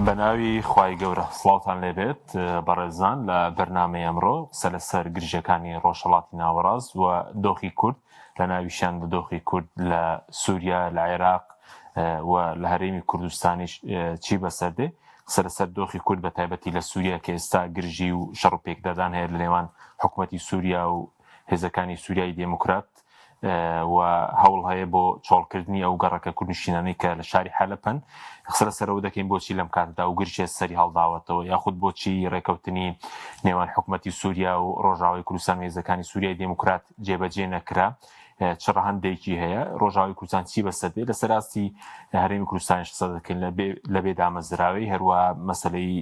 بەناوی خوای گەورە سڵاوتان لێبێت بەڕێزان لە بەرنامەی ئەمڕۆ قسە لەسەر گرژیەکانی ڕۆژهەڵاتی ناوەڕاست و دۆخی کورد لە ناویشیان لە دۆخی کورد لە سووریا لە عێراق و لە هەرێمی کوردستانیش چی بەسەر دێ قسە لەسەر دۆخی کورد بە تایبەتی لە سووریا کە ئێستا گرژی و شەڕ و پێکدادان هەیە لە نێوان حکوومەتی سووریا و هێزەکانی سووریای دێموکرات و هەوڵ هەیە بۆ چۆڵکردنی ئەو گەڕەکە کوردنشینانەی کە لە شاری حەلەپن قسە لەسەرەوە دەکەین بۆچی لەم کاتەدا و گرژێ سەری هەڵداوەتەوە یاخود بۆچی ڕێکەوتنی نێوان حکوومەتی سووریا و ڕۆژاوای کوردستان و هێزەکانی سووریای دێموکرات جێبەجێ نەکرا چ ڕەهەندێکی هەیە ڕۆژاوای کوردستان چی بەسەر دێ لەسەر ئاستی هەرێمی کوردستانیش قسە دەکەین لە بێ دامەزراوەی هەروە مەسلەی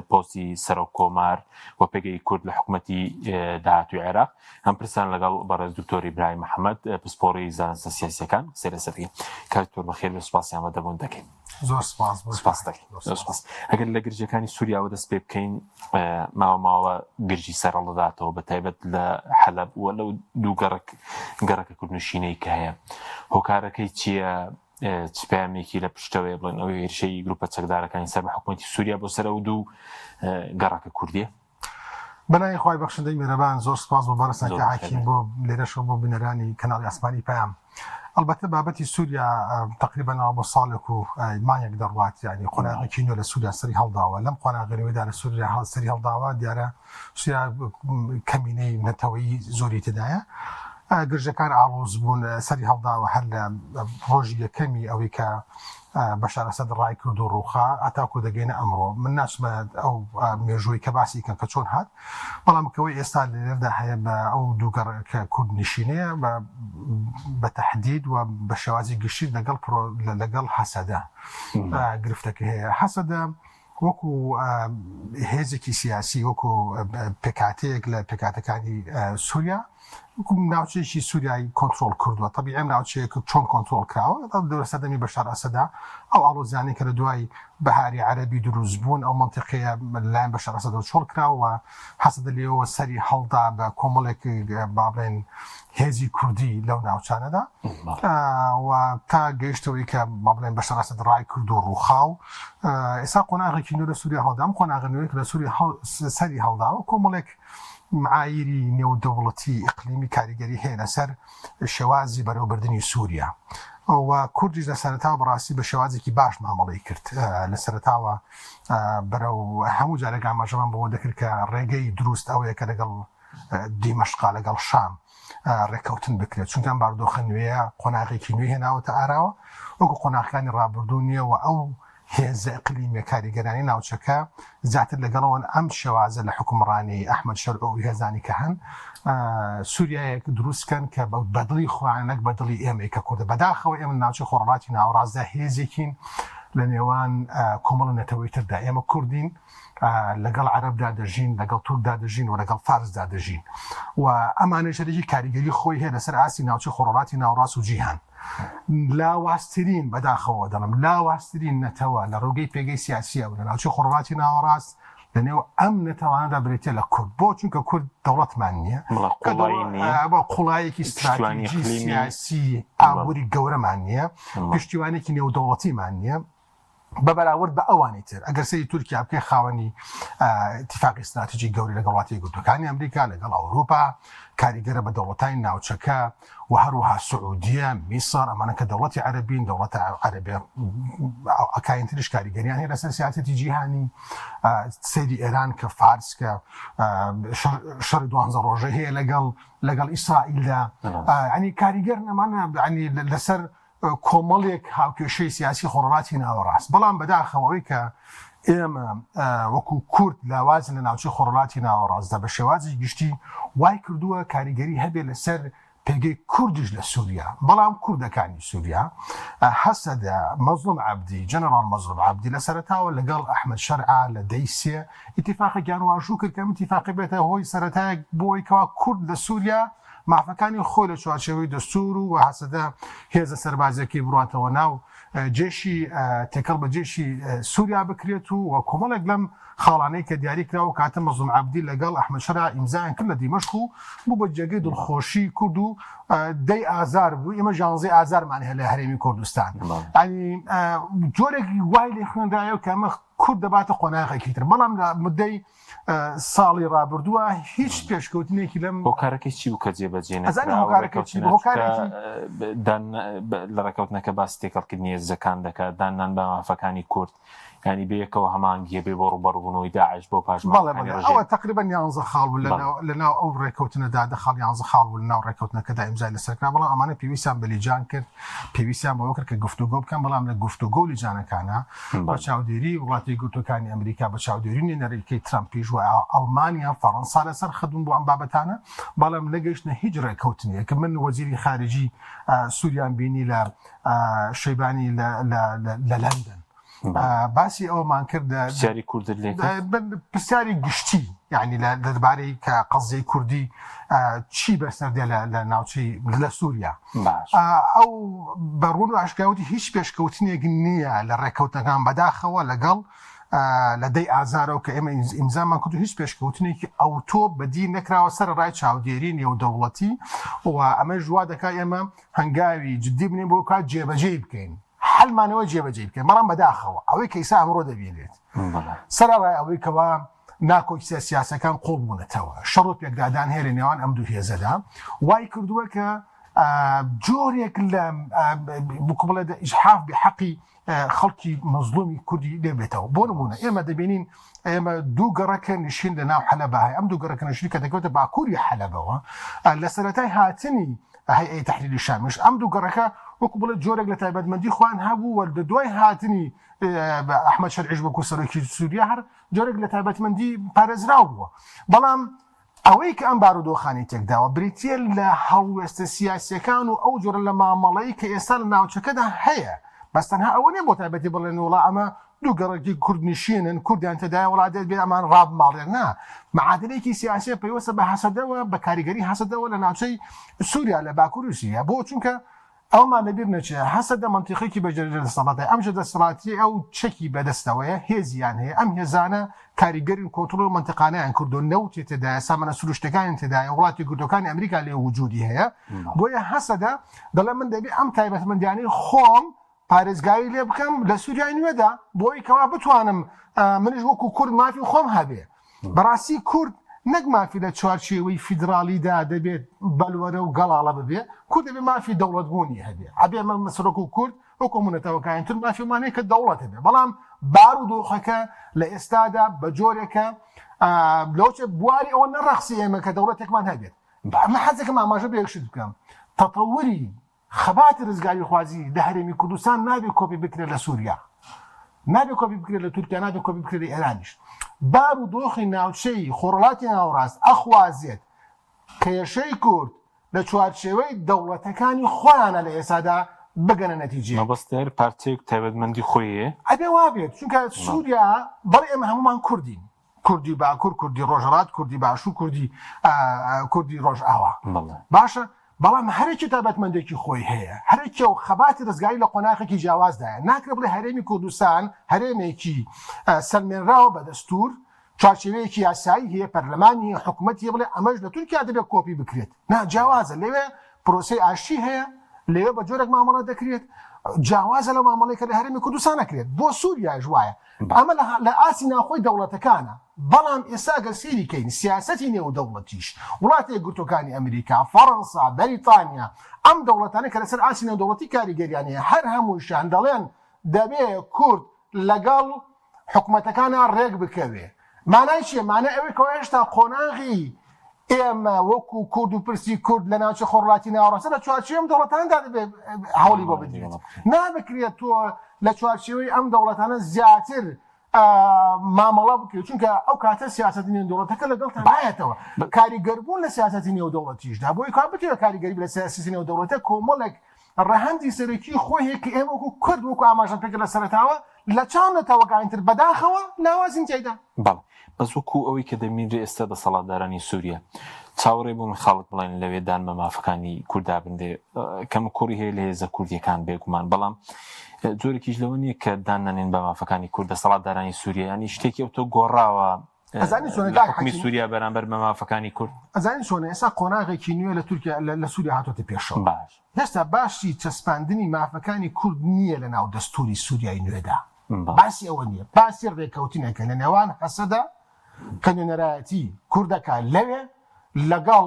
پۆستی سەرۆک کۆمار و پێگەی کورد لە حکوومەتی داهاتوی عێراق ئەم پرسان لەگەڵ بەڕێز دکتۆر ئیبراهیم محەممەد پسپۆڕی زانستە سیاسەکان قسەی لەسەر دەکەین کاک دکتۆر بەخێر بێ سوپاسی ئامادەبوون دەکەین زۆر سپاس بۆ سپاس دەکەین زۆر سپاس ئەگەر لە گرژەکانی سووریاوە دەست پێ بکەین ماوە ماوە گرژی سەرهەڵدەداتەوە بە تایبەت لە حەلەب و لەو دوو گەڕک گەڕەکە کوردنشینەی کە هەیە هۆکارەکەی چییە چ پەیامێکی لە پشتەوەیە بڵێن ئەو هێرشەی گروپە چەکدارەکانی سەر بە حکوومەتی سووریا بۆ سەر ئەو دوو گەڕەکە کوردیە بەناوی خوای بەخشندەی میهرەبان زۆر سپاس بۆ بەڕێزتان کاک حەکیم بۆ لێرەشەوە بۆ بینەرانی کەناڵی ئاسمانی پەیام ئەڵبەتە بابەتی سووریا تقریبا بۆ ساڵێک و مانگێک دەڕوات یعنی قۆناغێکی نوێ لە سووریا سەری هەڵداوە لەم قۆناغە نوێدا لە سووریا هەڵ سەری هەڵداوە دیارە سووریا کەمینەی نەتەوەیی زۆری تێدایە گرژەکان ئاڵۆز بوون سەری هەڵداوە هەر لە ڕۆژی یەکەمی ئەوەی کە بەشار ئەسەد ڕای کرد و ڕووخا هەتاکو دەگەینە ئەمڕۆ من ناچمە ئەو مێژووی کە باسی کەم کە چۆن هات بەڵام کەوەی ئێستا لێرەدا هەیە بە ئەو دوو گەڕەکە کورد نشینەیە بە بە تەحدید و بە شێوازی گشتی لەگەڵ پرۆ لەگەڵ هەسەدە گرفتەکە هەیە هەسەدە وەکو هێزێکی سیاسی وەکو پێکهاتەیەک لە پێکهاتەکانی سووریا ناوچەیەکی سووریای کۆنترۆڵ کردووە تەبیعی ئەم ناوچەیە کە چۆن کۆنترۆڵ کراوە لە سەردەمی بەشار ئەسەدا ئەو ئاڵۆزیانەی کە لە دوای بەهاری عەرەبی دروست بوون ئەو مەنتیقەیە لەلایەن بەشار ئەسەدەوە چۆڵ کراوە و هەسەدە لێوە سەری هەڵدا بە کۆمەڵێک با بڵێن هێزی کوردی لەو ناوچانەدا و تا گەیشتەوەی کە با بڵێن بەشار ئەسەد ڕای کرد و ڕووخا و ئێستا قۆناغێکی نوێ لە سووریا هەڵدا ئەم قۆناغە نوێ کە لە سووریا سەری هەڵداوە کۆمەڵێک معایری نێودەوڵەتی ئیقلیمی کاریگەری هەیە لەسەر شێوازی بەرەوبردنی سووریا و کوردیش لە سەرەتاوە بەڕاستی بە شێوازێکی باش مامەڵەی کرد لە سەرەتاوە بەرەو هەموو جارێک ئاماژەمان بەوە دەکرد کە ڕێگەی دروست ئەوەیە کە لەگەڵ دیمەشقا لەگەڵ شام ڕێککەوتن بکرێت چونکە ئەم بارودۆخە نوێیە قۆناغێکی نوێی هێناوەتە ئاراوە وەکو قۆناغەکانی ڕابردوو نییە و ئەو هێزە ئیقلیمیە کاریگەرانی ناوچەکە زیاتر لەگەڵەوەن ئەم شێوازە لە حوکمڕانی ئەحمەد شەرع و هێزانی کە هەن سوریایەک دروست کەن کە بە دڵی خۆیان نەک بە دڵی ئێمەی کە کوردە بەداخەوە ئێمە ناوچەی خۆڕهەڵاتی ناوەڕاستدا هێزێکین لە نێوان کۆمەڵە نەتەوەی تردا ئێمە کوردین لەگەڵ عەرەبدا دەژین لەگەڵ تورکدا دەژین و لەگەڵ فارسدا دەژین و ئەمانەش هەرێکی کاریگەری خۆی هەیە لەسەر ئاستی ناوچەی خۆڕهەڵاتی ناوەڕاست و جیهان لاوازترین، بەداخەوە دەڵێم لاوازترین نەتەوە لە ڕووگەی پێگەی سیاسییەوە لە ناوچەی خۆڕهەڵاتی ناوەڕاست لە نێو ئەم نەتەوانەدا بریتییە لە کورد. بۆ؟ چونکە کورد دەوڵەتمان نییە، بەڵێ کە قوڵایی نییە، قوڵاییەکی پشتیوانی ستراتیجی ئیقلیمی، سیاسی ئابووری گەورەمان نییە، بەڵێ. پشتیوانێکی نێودەوڵەتیمان نییە. بە بەراورد بە ئەوانی تر ئەگەر سەیری تورکیا بکەی خاوەنی ئیتیفاقی ستراتیژی گەورەی لەگەڵ وڵاتە یەکگرتووەکانی ئەمریکا لەگەڵ ئەوروپا کاریگەرە بە دەوڵەتانی ناوچەکە و هەروەها سعودیە میسر ئەمانە کە دەوڵەتی عەرەبین دەوڵەتە عەرەبیە ئەکانی تریش کاریگەریان هەیە لەسەر سیاسەتی جیهانی سەیری ئێران کە فارس کە شەڕی دوانزە ڕۆژە هەیە لەگەڵ لەگەڵ ئیسرائیلدا ینی کاریگەر نەمانە ینی لەسەر کۆمەڵێک هاوکێشەی سیاسی خۆڕهەڵاتی ناوەڕاست، بەڵام بەداخەوە ئەوەی کە ئێمە وەکو کورد لاوازین لە ناوچەی خۆڕهەڵاتی ناوەڕاستدا بە شێوازی گشتی وای کردووە کاریگەری هەبێت لەسەر پێگەی کوردیش لە سووریا، بەڵام کوردەکانی سووریا هەسەدە، مەزڵوم عەبدی، جەنەڕاڵ مەزڵوم عەبدی لە سەرەتاوە لەگەڵ ئەحمەد شەرع لە دەی سێ ئیتیفاقێکیان واژوو کرد کە ئەم ئیتیفاقە بێتە هۆی سەرەتایەک بۆ ئەوەی کەوا کورد لە سووریا مافەکانی خۆی لە چوارچێوەی دەستوور و هەسەدە هێزە سەربازیەکەی بڕاتەوە ناو جێشی تێکەڵ بە جێشی سووریا بکرێت و و کۆمەڵێک لەم خاڵانەی کە دیاری کرا و کاتە مەزڵوم عەبدی لەگەڵ ئەحمەد شەرع ئیمزایان کرد لە دیمەشق و بوو بە جێگەی دڵخۆشی کورد و دەی ئازار بوو ئێمە ژانزەی ئازارمان هەیە لە هەرێمی کوردستان ینی جۆرێک وای لێ خوێنرایەوە کە ئەمە. کورد دەباتە قۆناغێکی تر بەڵام لە مدەی ساڵی ڕابردووە هیچ پێشکەوتنێکی لەم هۆکارەکەی چی بوو کە جێبەجێ ئەزانی هۆکارەکەی چی بوو؟ هۆکارێکی لە ڕێکەوتنەکە باسی تێکەڵکردنی هێزەکان دەکات داننان بە مافەکانی کورد یانی بەیەکەوە هەماهەنگی هەبێ بۆ ڕووبەڕووبوونەوەی داعش بۆ بەڵێ پاشماوەکانی بەڵێ ڕژێم. ئەوە تەقریبەن یانزە خاڵ بوو بەڵێ. لەناو لەناو ئەو ڕێکەوتنەدا دە خاڵ یانزە خاڵ بوو لەناو ڕێکەوتنەکەدا ئیمزای لەسەر کرا بەڵام ئەمانە پێویستیان بە لیجان کرد پێویستیان بەوە کرد کە گفتوگۆ بکەن بەڵام لە گفتوگۆ و لیجانەکانا بە بەڵێ. چاودێری وڵاتە یەکگرتووەکانی ئەمریکا بە چاودێری نوێنەرەکەی ترەمپیش و ئەڵمانیا فەڕەنسا لەسەر خەت بوون بۆ ئەم بابەتانە بەڵام نەگەیشتنە هیچ ڕێکەوتنێک من وەزیری خارجی سوریام بینی لە شەیبانی لە لە لە لەندەن باسی ئەوەمان کرد پرسیاری کوردت لێ کرد؟ پرسیاری گشتی یعنی لە دەربارەی کە قەزیەی کوردی چی بەسەر دێ لە ناوچەی لە سووریا ئەو بە ڕوون و ئاشکراوتی هیچ پێشکەوتنێک نییە لە ڕێککەوتنەکان بەداخەوە لەگەڵ لە دەی ئازارەوە کە ئێمە ئیمزامان کرد و هیچ پێشکەوتنێکی ئەوتۆ بەدی نەکراوە سەر ڕای چاودێری نێودەوڵەتی و ئەمەش وا دەکات ئێمە هەنگاوی جدی بنێین بۆ کات جێبەجێی بکەین حەلمانەوە جێبەجێی بکەین بەڵام بەداخەوە ئەوەی کە ئیسا ئەمڕۆ دەبینرێت سەرەڕای ئەوەی کەوا ناکۆکیە سیاسەکان قوڵ بوونەتەوە شەڕ و پێکدادان هەیە لە نێوان ئەم دوو هێزەدا وای کردووە کە جۆرێک لە بکو بڵێ ئیجحاف بە حەقی خەڵکی مەزلومی کوردی لێ بێتەوە بۆ نمونە ئێمە دەبینین ئێمە دوو گەڕەکە نشین لە ناو حەلەبە هەیە ئەم دوو گەڕەکە نشین کە دەکەوێتە باکووری حەلەبەوە لە سەرەتای هاتنی هەیئەی تەحریری شامیش ئەم دوو گەڕەکە وەکو بڵێ جۆرێک لە تایبەتمەندی خۆیان هەبوو و لە دوای هاتنی ئەحمەد شەرعیش وەکو سەرۆکی سووریا هەر جۆرێک لە تایبەتمەندی پارێزراو بووە بەڵام ئەوەی کە ئەم بارودۆخانەی تێکداوە بریتییە لە هەڵوێستە سیاسییەکان و ئەو جۆرە لە مامەڵەی کە ئێستا لە ناوچەکەدا هەیە، بەس تەنها ئەوە نییە بۆ تایبەتی بڵێن وەڵا ئەمە دوو گەڕەکی کوردنشینن کوردیان تێدایە وەڵا دێت بێ ئەمان ڕابماڵێن نا معادلەیەکی سیاسیە پەیوەستە بە هەسەدەوە بە کاریگەری هەسەدەوە لە ناوچەی سووریا لە باکووری سووریا بۆ چونکە ئەوەمان لەبیر نەچێت هەسەدە مەنتیقێکی بە ژێر دەسەڵاتە، ئەم ژێر دەسەڵاتیەی ئەو چەکی بەدەستەوەیە، هێزیان هەیە، ئەم هێزانە کاریگەرین کۆنتڕۆڵی مەنتیقانەیان کردووە، نەوتی تێدایە، سامانە سروشتیەکانی تێدایە، وڵاتی یەکگرتووەکانی ئەمریکا لێ وجودی هەیە، بۆیە هەسەدە دەڵێ من دەبێ ئەم تایبەتمەندیانەی خۆم پارێزگاری لێ بکەم لە سوریای نوێدا بۆی کەوا بتوانم منیش وەکو کورد مافی خۆم هەبێ. بەڕاستی کورد نەک مافی لە چوارچێوەی فیدراڵیدا دەبێت بەلوەرە و گەڵاڵە ببێ، کورد دەبێ مافی دەوڵەتبوونی هەبێ. ئەبێ ئێمە مەسەلەن وەکوو کورد، وەکوو هەموو نەتەوەکانی تر مافیمان هەیە کە دەوڵەت هەبێ. بەڵام بارودۆخەکە لە ئێستادا بە جۆرێکە لەوەچێ بواری ئەوە نەڕەخسێ ئێمە کە دەوڵەتێکمان هەبێت. من حەز دەکەم ئاماژە بە یەک شت بکەم، تەتەوری خەباتی ڕزگاریخوازی لە هەرێمی کوردستان نابێ کۆپی بکرێت لە سوریا، نابێ کۆپی بکرێت لە تورکیا، نابێ کۆپی بکرێت لە ئێرانیش. بار و دۆخی ناوچەی خۆرهەڵاتی ناوەڕاست ئەخوازێت کێشەی کورد لە چوارچێوەی دەوڵەتەکانی خۆیانە لە ئێستادا بگەنە نەتیجەیەک. مەبەستت هەر پارچەیەک تایبەتمەندی خۆی هەیە؟ ئەبێ وابێت، چونکە سوریا، بەڵێ ئێمە هەموومان کوردین، کوردی باکور، کوردی ڕۆژهەڵات، کوردی باشوور، کوردی کوردی ڕۆژئاوا. باشە بەڵام هەرێکی تایبەتمەندێکی خۆی هەیە، هەرێکیە و خەباتی ڕزگاری لە قۆناخێکی جیاوازدایە. ناکرێت بڵێ هەرێمی کوردستان هەرێمێکی سەلمێنراوە بە دەستوور، چوارچێوەیەکی یاسایی هەیە، پەرلەمانی هەیە، حکومەتی هەیە، بڵێ ئەمەش لە تورکیا دەبێت کۆپی بکرێت. نا جیاوازە، لەوێ پرۆسەی ئاشتی هەیە، لەوێ بە جۆرێک مامەڵە دەکرێت جیاوازە لەو مامەڵەی کە لە هەرێمی کوردستان ئەکرێت. بۆ سووریاش وایە. ئەمە لە ئاستی ناوخۆی دەوڵەتەکانە، بەڵام ئێستا گەر سەیری کەین سیاسەتی نێودەوڵەتیش، وڵاتە یەکگرتووەکانی ئەمریکا، فەڕەنسا، بەریتانیا، ئەم دەوڵەتانە کە لەسەر ئاستی نێودەوڵەتی کاریگەریان هەیە، هەر هەمووشیان دەڵێن دەبێ کورد لەگەڵ حکومەتەکانا ڕێک بکەوێ. مانای چییە؟ مانای ئەوەی کەوا هێشتا قۆناغی ئێمە وەکو کورد و پرسی کورد لە ناوچەی خۆرهەڵاتی ناوەڕاستە لە چوارچێوەی ئەم دەوڵەتاندا دەبێت هەوڵی بۆ بدرێت. نابکرێت تۆ لە چوارچێوەی ئەم دەوڵەتانە زیاتر مامەڵە بکەیت، چونکە ئەو کاتە سیاسەتی نێودەوڵەتەکە لەگەڵتان نایەتەوە. کاریگەربوون لە سیاسەتی نێودەوڵەتیشدا بۆی کوا بتەوێت کاریگەری لە سیاسەتی نێودەوڵەتە کۆمەڵێک ڕەهەندی سەرەکی خۆی هەیە کە ئێمە وەکو کورد وەکو ئاماژەم پێکرد لە سەرەتاوە لە چاو نەتەوەکانی تر بەداخەوە لاوازین تیایدا. بەڵێ بەس وەکو ئەوەی کە دەبینرێ ئێستا دەسەڵاتدارانی سوریە چاوەڕێ بوون خەڵک بڵێن لەوێ دان بە مافەکانی کوردا بنرێ کەم و کوڕی هەیە لە هێزە کوردیەکان بێگومان بەڵام جۆرێکیش لەوە نییە کە دان نەنێن بە مافەکانی کورد دەسەڵاتدارانی سوریە ینی شتێکی ئەو تۆ گۆڕاوە ئەزانی چۆنە کاک حکومی حەکیم؟ سووریا بەرامبەر بە مافەکانی کورد؟ ئەزانی چۆنە ئێستا قۆناغێکی نوێ لە تورکیا لە سووریا هاتۆتە پێشەوە. باش. هێشتا باشی چەسپاندنی مافەکانی کورد نییە لە ناو دەستووری سووریای نوێدا. باسی ئەوە نییە، باسی ڕێککەوتنێکە لە نێوان هەسەدە کە نوێنەرایەتی کوردەکە لەوێ لەگەڵ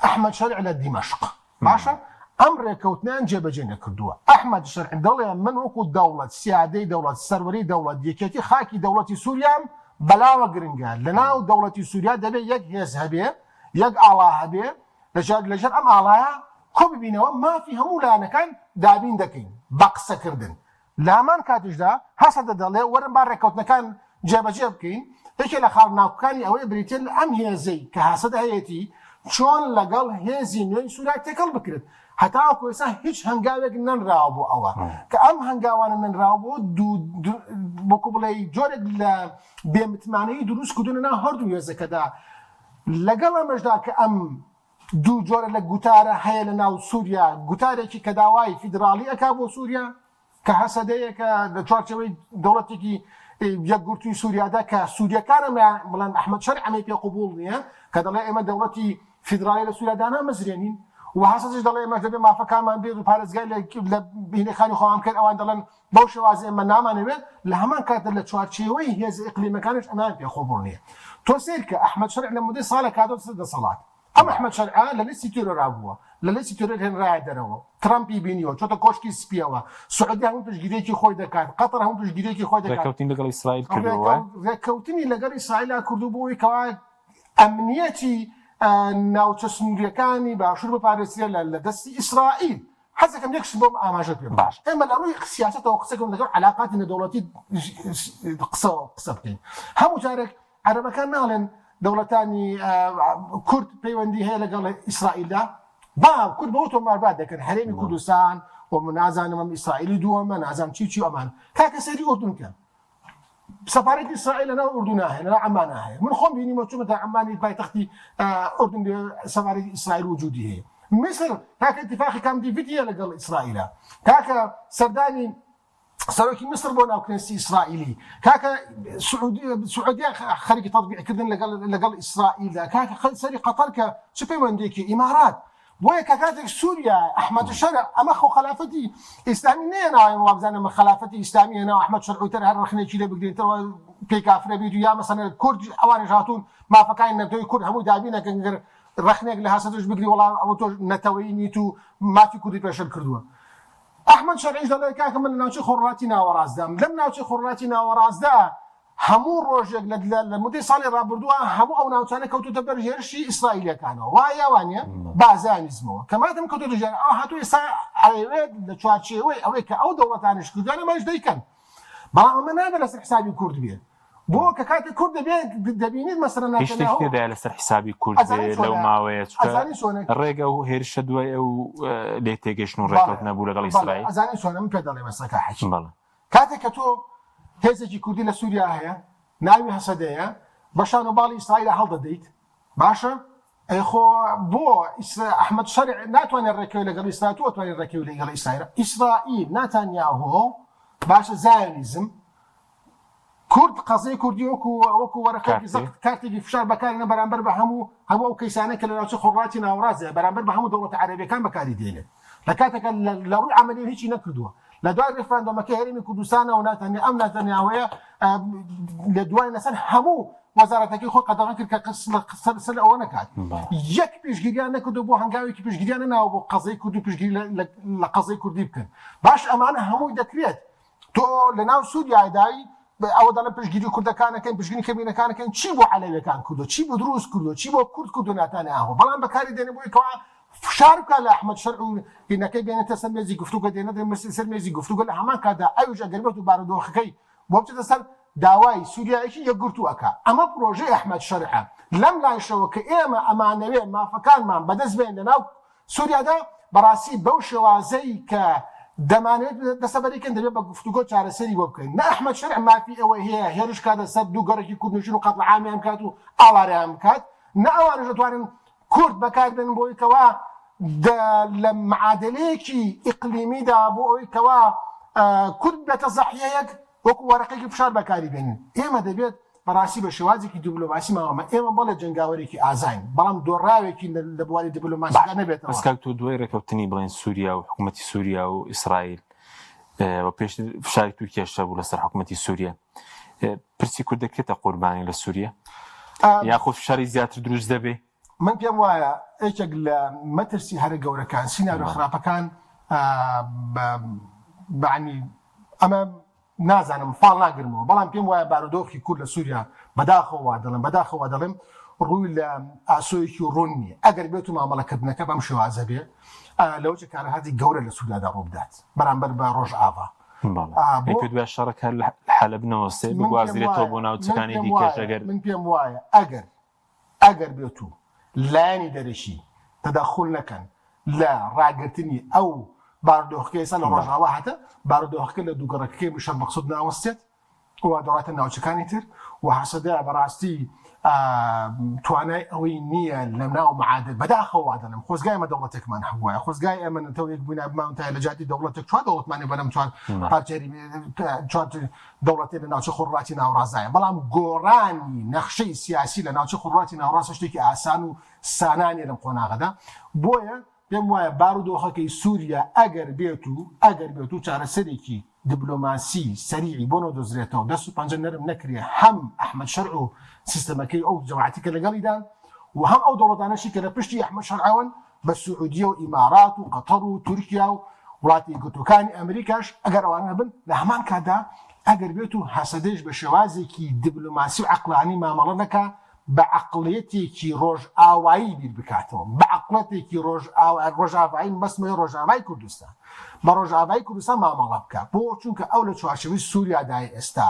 ئەحمەد شەرع لە دیمەشق. باشە ئەم ڕێککەوتنیان جێبەجێ نەکردووە. ئەحمەد شەرع دەڵێ من وەکو دەوڵەت، سیادەی دەوڵەت، سەروەری دەوڵەت، یەکێتی خاکی دەوڵەتی سووریام بەلاوە گرنگە. لەناو دەوڵەتی سووریا دەبێ یەک هێز هەبێ، یەک ئاڵا هەبێ، لەژێر ئەم ئاڵایە کۆببینەوە مافی هەموو لایەنەکان دابین دەکەین بە قسەکردن. لە هەمان کاتیشدا هەسەدە دەڵێ وەرن با ڕێککەوتنەکان جێبەجێ بکەین، یەکێ لە خاڵ ناکۆکانی ئەوەیە بریتیە لە ئەم هێزەی کە هەسەدە هەیەتی چۆن لەگەڵ هێزی نوێی سوریا تێکەڵ بکرێت، هەتاوەکو ئێستا هیچ هەنگاوێک نەنراوە بۆ ئەوە، کە ئەم هەنگاوانە نەنراوە بۆ وەکو بڵێی جۆرێک لە بێ متمانەیی دروست کردوون لەناو هەردوو هێزەکەدا، لەگەڵ ئەمەشدا کە ئەم دوو جۆرە لە گوتارە هەیە لە ناو سووریا، گوتارێکی کە داوای فیدراڵی ئەکا بۆ سووریا، کە هەسەدەیە کە لە چوارچێوەی دەوڵەتێکی یەکگرتووی سووریادا کە سووریەکان ئەمە بڵێن ئەحمەد شەرع ئەمەی پێ قبووڵ نییە کە دەڵێ ئێمە دەوڵەتی فیدراڵی لە سووریا دانامەزرێنین و هەسەدەش دەڵێ ئێمەش دەبێ مافەکانمان بێت و پارێزگای لە هینەکانی خۆمان بکەین، ئەوان دەڵێن بەو شێوازە ئێمە نامانەوێت، لە هەمان کاتدا لە چوارچێوەی هێزە ئیقلیمەکانیش ئەمەیان پێ قبوڵ نییە. تۆ سەیر کە ئەحمەد شەرع لە مودەی ساڵێک هاتۆتە سەر دەسەڵات. ئەم ئەحمەد شەرعە لە لیستی تێرۆرا بووە، لە لیستی تێرۆر هێنرایە دەرەوە، ترەمپی بینیوە، چۆتە کۆشکی سپییەوە، سعودیە هەموو پشتگیرییەکی خۆی دەکات، قەتەر هەموو پشتگیرییەکی خۆی دەکات. ڕێککەوتنی لەگەڵ ئیسرائیل کردووە وایە؟ ڕێککەوتنی لەگەڵ ئیسرائیلا کردووە بۆ ئەوەی کەوا ئەمنییەتی ناوچە سنوورییەکانی باشوور بپارێزرێت لە دەستی ئیسرائیل. حەزەکەم یەک شت بۆم ئاماژە پێ بکەم. ئێمە لە ڕووی سیاسەتەوە قسە کەم لەگەڵ عەلاقاتی نێودەوڵەتی قسە قسە بکەین. هەموو جارێک عەرەبەکان ناڵێن دەوڵەتانی کورد پەیوەندی هەیە لەگەڵ ئیسرائیلدا. با کورد بەوە تۆماربار دەکەن هەرێمی کوردستان و من نازانم ئەم ئیسرائیلی دووەمە نازانم چی چی ئەمان. کاکە سەیری ئوردن کە. سەفارەتی ئیسرائیل لەناو ئوردونا هەیە لەناو عەممانا هەیە من خۆم بینیمە چوومەتە عەممانی پایتەختی ئوردن سەفارەتی ئیسرائیل وجودی هەیە میسر کاکە اتفاقی کام دیڤید هەیە لەگەڵ ئیسرائیلە کاکە سەردانی سەرۆکی میسر بۆ ناو کنێستی ئیسرائیلی کاکە سعودیە خەریکی تەطبیعکردن لەگەڵ لەگەڵ ئیسرائیلدا کاکە سەری قەتەر کە چ پەیوەندێکی ئیمارات بۆیە کە کاتێک سووریا ئەحمەد شەرع ئەمە خۆ خەلافەتی ئیسلامی نەیەناوە ئێمە وابزانین ئەمە خەلافەتی ئیسلامی هێناوە ئەحمەد شەرع و تر هەر ڕەخنەیەکی لێ بگرین تر پێی کافرە بیت و یا مەسەلەن کورد ئەوانیش هاتوون مافەکانی نەتەوەی کورد هەمووی دابین ئەکەن گەر ڕەخنەیەک لە هەسەدەش بگری وەڵا ئەوە تۆ نەتەوەیی نیت و مافی کوردی پێشێل کردووە ئەحمەد شەرعیش دەڵێ کاکە من لە ناوچەی خۆڕهەڵاتی ناوەڕاستدام لەم ناوچەی خۆڕهەڵاتی ناوەڕاستدا هەموو ڕۆژێک لە لە مدەی ساڵی ڕابردووە هەموو ئەو ناوچانە کەوتوتە بەر هێرشی ئیسرائیلەکانەوە وایە یا وانیە با زایۆنیزمەوە کە مادەم کەوتوتە ژێر ئەو هاتوو ئێستا ئەیەوێت لە چوارچێوەی ئەوەی کە ئەو دەوڵەتانیش کردویانە ئەمانیش دەیکەن بەڵام ئەمە نابێت لەسەر حسابی کورد بێ بۆ کە کاتێک کورد دەبێت دەبینیت مەسەلەن هیچ شتێکی ناتەنیاهۆ تێدایە لەسەر حسابی کورد بێ ئەزانی لەو چۆنە ماوەیە چونکە ئەزانی چۆنە ڕێک ئەو هێرشە دوای ئەو لێ تێگەشتن و بەڵێ ڕێکەوتنە بوو لەگەڵ بەڵێ ئیسرائیل ئەزانی چۆنە من پێت دەڵێم ئێستا کاک حەکیم بەڵێ کاتێک کە تۆ هێزێکی کوردی لە سوریا هەیە ناوی هەسەدەیە بە شان و باڵی ئیسرائیلا هەڵدەدەیت باشە ئەی خۆ بۆ ئەحمەد شەرع ناتوانێت ڕێکەوێت لەگەڵ ئیسرائیل تۆ ئەتوانی ڕێکەوی لەگەڵ ئیسرائیل ئیسرائیل ناتانیاهۆ باشە زایۆنیزم کورد قەزیەی کوردی وەکو وەکو وەرەقەیەکی کارتێ. زەق کارتێکی فشار بەکارێنە بەرامبەر بە هەموو هەموو ئەو کەیسانەی کە لە ناوچەی خۆرهەڵاتی ناوەڕاست هەیە بەرامبەر بە هەموو دەوڵەتە عەرەبیەکان بەکاری دێنێت لە کاتێکا لە لە ڕووی عەمەلیەوە هیچی نەکردووە لە دوای ڕیفراندۆمەکەی هەرێمی کوردستانەوە ناتانیا ئەم ناتانیاهۆیە لە دوای لەسەر هەموو وەزارەتەکەی خۆی قەدەغە کرد کە قس لە قسە لەسەر ئەوە نەکات بەڵێ. یەک پشتگیریان نەکردو بۆ هەنگاوێکی پشتگیریان نەناوە بۆ قەزەی کوردی پشتگیری لە لە لە قەزەی کوردی بکەن باش ئەمانە هەمووی دەکرێت تۆ لەناو سوریادای ئەوە دەڵێن پشتگیری کوردەکان ئەکەین پشتگیری کەمینەکان ئەکەین چی بۆ عەلەویەکان کردووە چی بۆ دروز کردووە چی بۆ کورد کردووە ناتانیاهۆ بەڵام بەکاری دێنێ بۆی کەوا فشار بکات لە ئەحمەد شەرع و هینەکەی بێنێتە سەر مێزی گفتوگۆ دێنێتە سەر مێزی گفتوگۆ لە هەمان کاتدا ئەویش ئەگەر بێت و بارودۆخەکەی بۆ بچێتە سەر داوای سوریایەکی یەکگرتوو ئەکا ئەمە پرۆژەی ئەحمەد شەرعە لەم لایشەوە کە ئێمە ئەمانەوێ مافەکانمان بەدەست بێنین لەناو سوریادا، بەڕاستی بەو شێوازەی کە دەمانەوێت دەستەبەری کەین دەبێت بە گفتوگۆ چارەسەری بۆ بکەین، نە ئەحمەد شەرع مافی ئەوەی هەیە هێرش بکاتە سەر دوو گەڕەکی کوردنشین و قەتڵ عامیان بکات و ئاوارەیان بکات، نە ئەوانیش دەتوانن کورد بەکاربێنن بۆ ئەوەی کەوا لە معادەلەیەکی ئیقلیمیدا بۆ ئەوەی کەوا کورد ببێتە زەحیەیەک وەکو وەرەقەیەکی فشار بەکاری بێنن. ئێمە دەبێت بەڕاستی بە شێوازێکی دیبلۆماسی ماوەمە ئێمە بەڵێ جەنگاوەرێکی ئازاین بەڵام دۆڕاوێکی لە بواری دیبلۆماسیدا باش نەبێتەوە. بەس کاک تۆ دوای ڕێکەوتنی بڵێن سوریا و حکومەتی سوریا و ئیسرائیل. و پێشتر فشاری تورکیاش هەبوو لەسەر حکوومەتی سووریا پرسی کورد دەکرێتە قوربانی لە سووریا یاخود فشاری زیاتر دروست دەبێ؟ من پێم وایە یەکێک لە مەترسی هەرە گەورەکان سیناریۆ خراپەکان بەعنی ئەمە نازانم فاڵ ناگرمەوە بەڵام پێم وایە بارودۆخی کورد لە سووریا بەداخەوە وا دەڵێم بەداخەوە دەڵێم ڕووی لە ئاسۆیەکی ڕوون نییە ئەگەر بێت و مامەڵەکردنەکە بەم شێوازە بێ لەوەچە کارەساتی گەورە لە سووریادا ڕووبدات بەرامبەر بە ڕۆژئاڤا. بەڵێ پێت وایە شەڕەکە لە حەلەب نەوەستێ بگوازرێتەوە بۆ ناوچەکانی دیکەش ئەگەر من پێم وایە ئەگەر ئەگەر بێت و لایەنی دەرەکی تەدەخول نەکەن لە ڕاگرتنی ئەو بارودۆخەکە ئێستا لە ڕۆژئاوا هەتە بارودۆخەکە لە دووگەڕەکەکەی مشەر مەقسود ناوەستێت و دەڕاتە ناوچەکانی تر و هەسەدە بەڕاستی توانای ئەوەی نییە لە ناو معادل بەداخەوە وا دەڵێم خۆزگای ئێمە دەوڵەتێکمان هەبووایە خۆزگای ئێمە نەتەوەیەک بووینە بمانوتایە لە جیاتی دەوڵەتێک چوار دەوڵەتمان هەبووە لەم چوار پارچە چوار دەوڵەتێ لە ناوچە خۆڕڵاتی ناوەڕاستدایە بەڵام گۆڕانی نەخشەی سیاسی لە ناوچە خۆڕڵاتی ناوەڕاست شتێکی ئاسان و سانا نیە لەم قۆناغەدا بۆیە پێم وایە بارودۆخەکەی سووریا ئەگەر بێت و ئەگەر بێت و چارەسەرێکی دبلۆماسی سەریعی بۆ نەدۆزرێتەوە دەست و پەنجە نەرم نەکرێ هەم ئەحمەد شەرع و سیستەمەکەی ئەو جەماعەتی کە لەگەڵیدان و هەم ئەو دەوڵەتانەشی کە لە پشتی ئەحمەد شەرعەوەن بە سعودیە و ئیمارات و قەتەر و تورکیا و وڵاتە یەکگرتووەکانی ئەمریکاش ئەگەر ئەوانە هەبن لە هەمان کاتدا ئەگەر بێت و هەسەدەیش بە شێوازێکی دبلۆماسی و عەقڵانی مامەڵە نەکا بە عەقڵیەتێکی ڕۆژئاوایی بیر بکاتەوە، بە عەقڵەتێکی ڕۆژئاوایی مەبەستمەوەی ڕۆژئاوای کوردستان، بە ڕۆژئاوای کوردستان مامەڵە بکا، بۆ؟ چونکە ئەو لە چوارچێوەی سووریادایە ئێستا،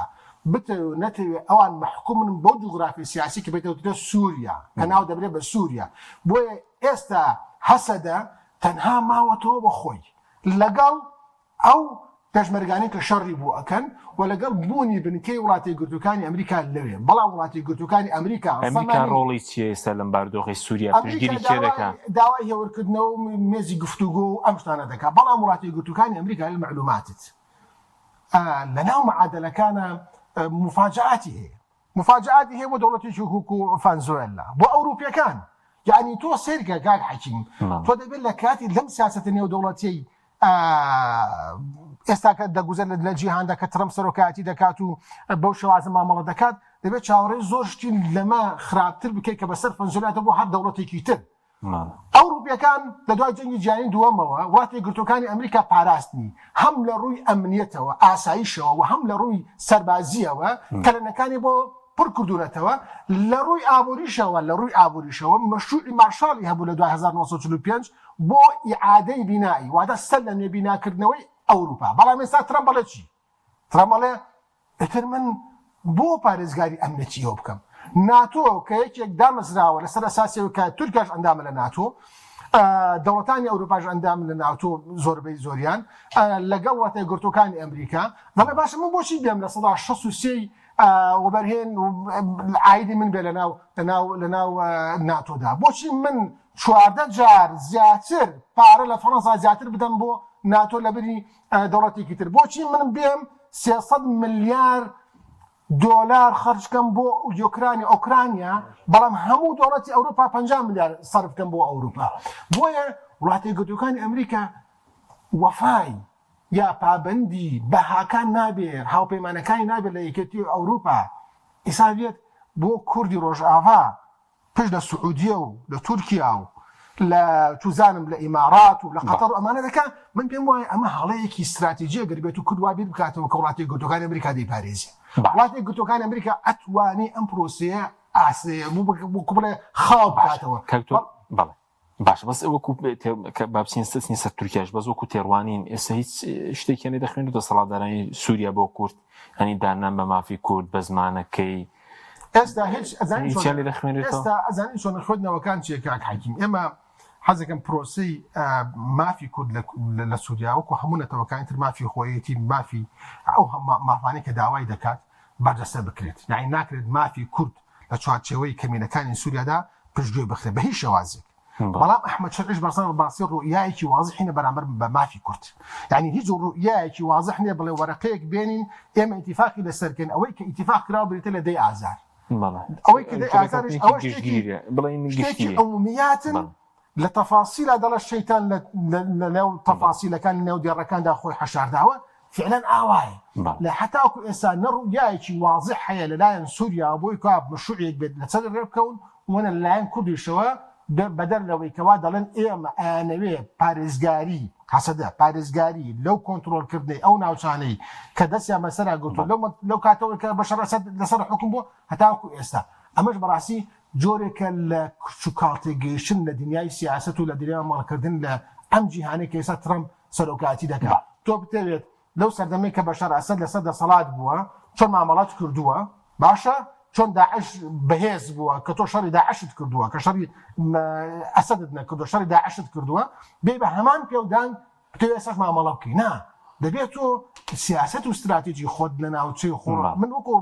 بتەوێ و نەتەوێ ئەوان مەحکومن بەو جوگرافیە سیاسی کە پێی دەوترێت سووریا، کە ناو دەبرێت بە سووریا، بۆیە ئێستا هەسەدە تەنها ماوەتەوە بە خۆی لەگەڵ ئەو پێشمەرگانەی کە شەڕی بۆ ئەکەن و لەگەڵ بوونی بنکەی وڵاتە یەکگرتووەکانی ئەمریکا لەوێ، بەڵام وڵاتە یەکگرتووەکانی ئەمریکا ئەمریکا زەمانی ڕۆڵی چییە ئێستا لەم بارودۆخەی سووریا؟ ئەمریکا پشتگیری کێ داوای دەکا؟ داوای هێورکردنەوە و مێزی گفتوگۆ و ئەم شتانە دەکا، بەڵام وڵاتە یەکگرتووەکانی ئەمریکا للمعلوماتت لەناو معادەلەکانا موفاجەئاتی هەیە. موفاجەئاتی هەیە بۆ دەوڵەتێکی وەکو فەنزوێلا بۆ ئەوروپیەکان یەعنی تۆ سەیرکە کاک حەکیم تۆ دەبێت لە کاتی لەم سیاسەتە نێودەوڵەتیەی ئێستا کە دەگوزەر لە جیهاندا کە ترەمپ سەرۆکایەتی دەکات و بەو شێوازە مامەڵە دەکات دەبێت چاوەڕێی زۆر شتی لەمە خراپتر بکەیت کە بەسەر فەنزوێلادا بۆ هەر دەوڵەتێکی تر ئەوروپیەکان لە دوای جەنگی جیهانی دووەمەوە وڵاتە یەکگرتووەکانی ئەمریکا پاراستنی هەم لە ڕووی ئەمنیەتەوە، ئاسایشەوە و هەم لە ڕووی سەربازییەوە کەلێنەکانی بۆ پڕ کردوونەتەوە، لە ڕووی ئابووریشەوە لە ڕووی ئابووریشەوە مەشروعی مارشاڵی هەبوو لە دوای 1945 بۆ ئیعادەی بینائی واتە سەر لە نوێ بیناکردنەوەی ئەوروپا بەڵام ئێستا ترەمپ ئەڵێ چی؟ ترەمپ ئەڵێ ئیتر من بۆ پارێزگاری ئەمنیەتی ئێوە بکەم؟ ناتۆ کە یەکێک دامەزراوە لەسەر ئەساسی ئەوەی کە تورکیاش ئەندامە لە ناتۆ، دەوڵەتانی ئەوروپاش ئەندامن لە ناتۆ زۆربەی زۆریان لەگەڵ وڵاتە یەکگرتووەکانی ئەمریکا دەڵێ باشە من بۆچی بێم 63% وەبەرهێن عایدی من بێ لەناو لەناو لەناو ناتۆدا بۆچی من 14 جار زیاتر پارە لە فەڕەنسا زیاتر بدەم بۆ ناتۆ لەبری دەوڵەتێکی تر بۆچی من بێم 300 ملیار دۆلار خەرج کەم بۆ یۆکرانی ئۆکرانیا بەڵام هەموو دەوڵەتی ئەوروپا 50 ملیار سەرف کەم بۆ ئەوروپا بۆیە وڵاتە یەکگرتووەکانی ئەمریکا وەفای یا پابەندی بەهاکان نابێ هاوپەیمانەکانی نابێت لە یەکێتی ئەوروپا ئیسا بێت بۆ کوردی ڕۆژئاڤا پشت لە سعودیە و لە تورکیا و لە چوزانم لە ئیمارات و لە قەتەر و ئەمانە دەکا من پێم وایە ئەمە هەڵەیەکی ستراتیجیە گەر بێت و کورد وا بیر بکاتەوە کە وڵاتە یەکگرتووەکانی ئەمریکا دەیپارێزێ وڵاتە یەکگرتووەکانی ئەمریکا ئەتوانێ ئەم پرۆسەیە ئاسێ وەکو بڵێ خاو بکاتەوە بەڵێ باشە بەس وەکو با بچین سەر سەر تورکیاش بەس وەکو تێڕوانین ئێستا هیچ شتێکیان لێ دەخوێن دەسەڵاتدارانی سووریا بۆ کورد هەنی دانان بە مافی کورد بە زمانەکەی ئێستا هیچ ئەزانی چۆن لێ دەخوێنێتەوە ئێستا ئەزانی چۆن خوێندنەوەکان چیە کاک حەکیم ئێمە حەزەکەم پرۆسەی مافی کورد لە سووریا وەکو هەموو نەتەوەکانی تر مافی خۆیەتی مافی ئەو مافانەی کە داوای دەکات بەرجەستە بکرێت یعنی ناکرێت مافی کورد لە چوارچێوەی کەمینەکانی سووریادا پشتگوێ بخرێت بە هیچ شێوازێک بەڵام ئەحمەد شەرعیش بەڕاستی بەڕاستی ڕوئیایەکی وازحی نیە بەرامبەر بە مافی کورد یعنی هیچ ڕوئیایەکی وازح نیە بڵێ وەرەقەیەک بێنین ئێمە ئیتیفاقی لەسەر کەین ئەوەی کە ئیتیفاق کراوە بریتە لە دەی ئازار ئەوەی کە دەی ئازاریش ئەوە شتێکی عمومیاتن لە تەفاسیلا دەڵێ شەیتان لە نێو تەفاسیلەکان لە نێو دێڕەکاندا خۆی حەشارداوە. فعلەن ئاوایە لە هەتاکو ئێستا نە ڕوئیایەکی وازح هەیە لەلایەن سوریاوە بۆی کوا مەشروعێک بێت لەسەر ڕێ بکەون و نە لەلایەن کوردیشەوە بەدەر لەوەی کەوا دەڵێن ئێمە ئەیانەوێ پارێزگاری هەسەدە پارێزگاری لەو کۆنترۆڵکردنەی ئەو ناوچانەی کە دەستیان بەسەرا گرتووە لەو لەو کاتەوە کە بەشار ئەسەد لەسەر حوکم بووە هەتاکو ئێستا ئەمەش بەڕاستی جۆرێکە لە کچ و کاڵ تێگەیشتن لە دنیای سیاسەت و لە دنیای مامەڵەکردن لە ئەم جیهانەی کە ئێستا ترەمپ سەرۆکایەتی دەکات. تۆ بتەوێت لەو سەردەمەی کە بەشار ئەسەد لەسەر دەسەڵات بووە چۆن مامەڵەت کردووە، باشە چۆن داعش بەهێز بووە کە تۆ شەڕی داعشت کردووە، کە شەڕی ئەسەدت نەکردووە، شەڕی داعشت کردووە، بێی بە هەمان پێودانگ بتەوێت ئێستاش مامەڵە بکەی. نا، دەبێت تۆ سیاسەت و ستراتیجی خۆت لە ناوچەی خۆ من وەکو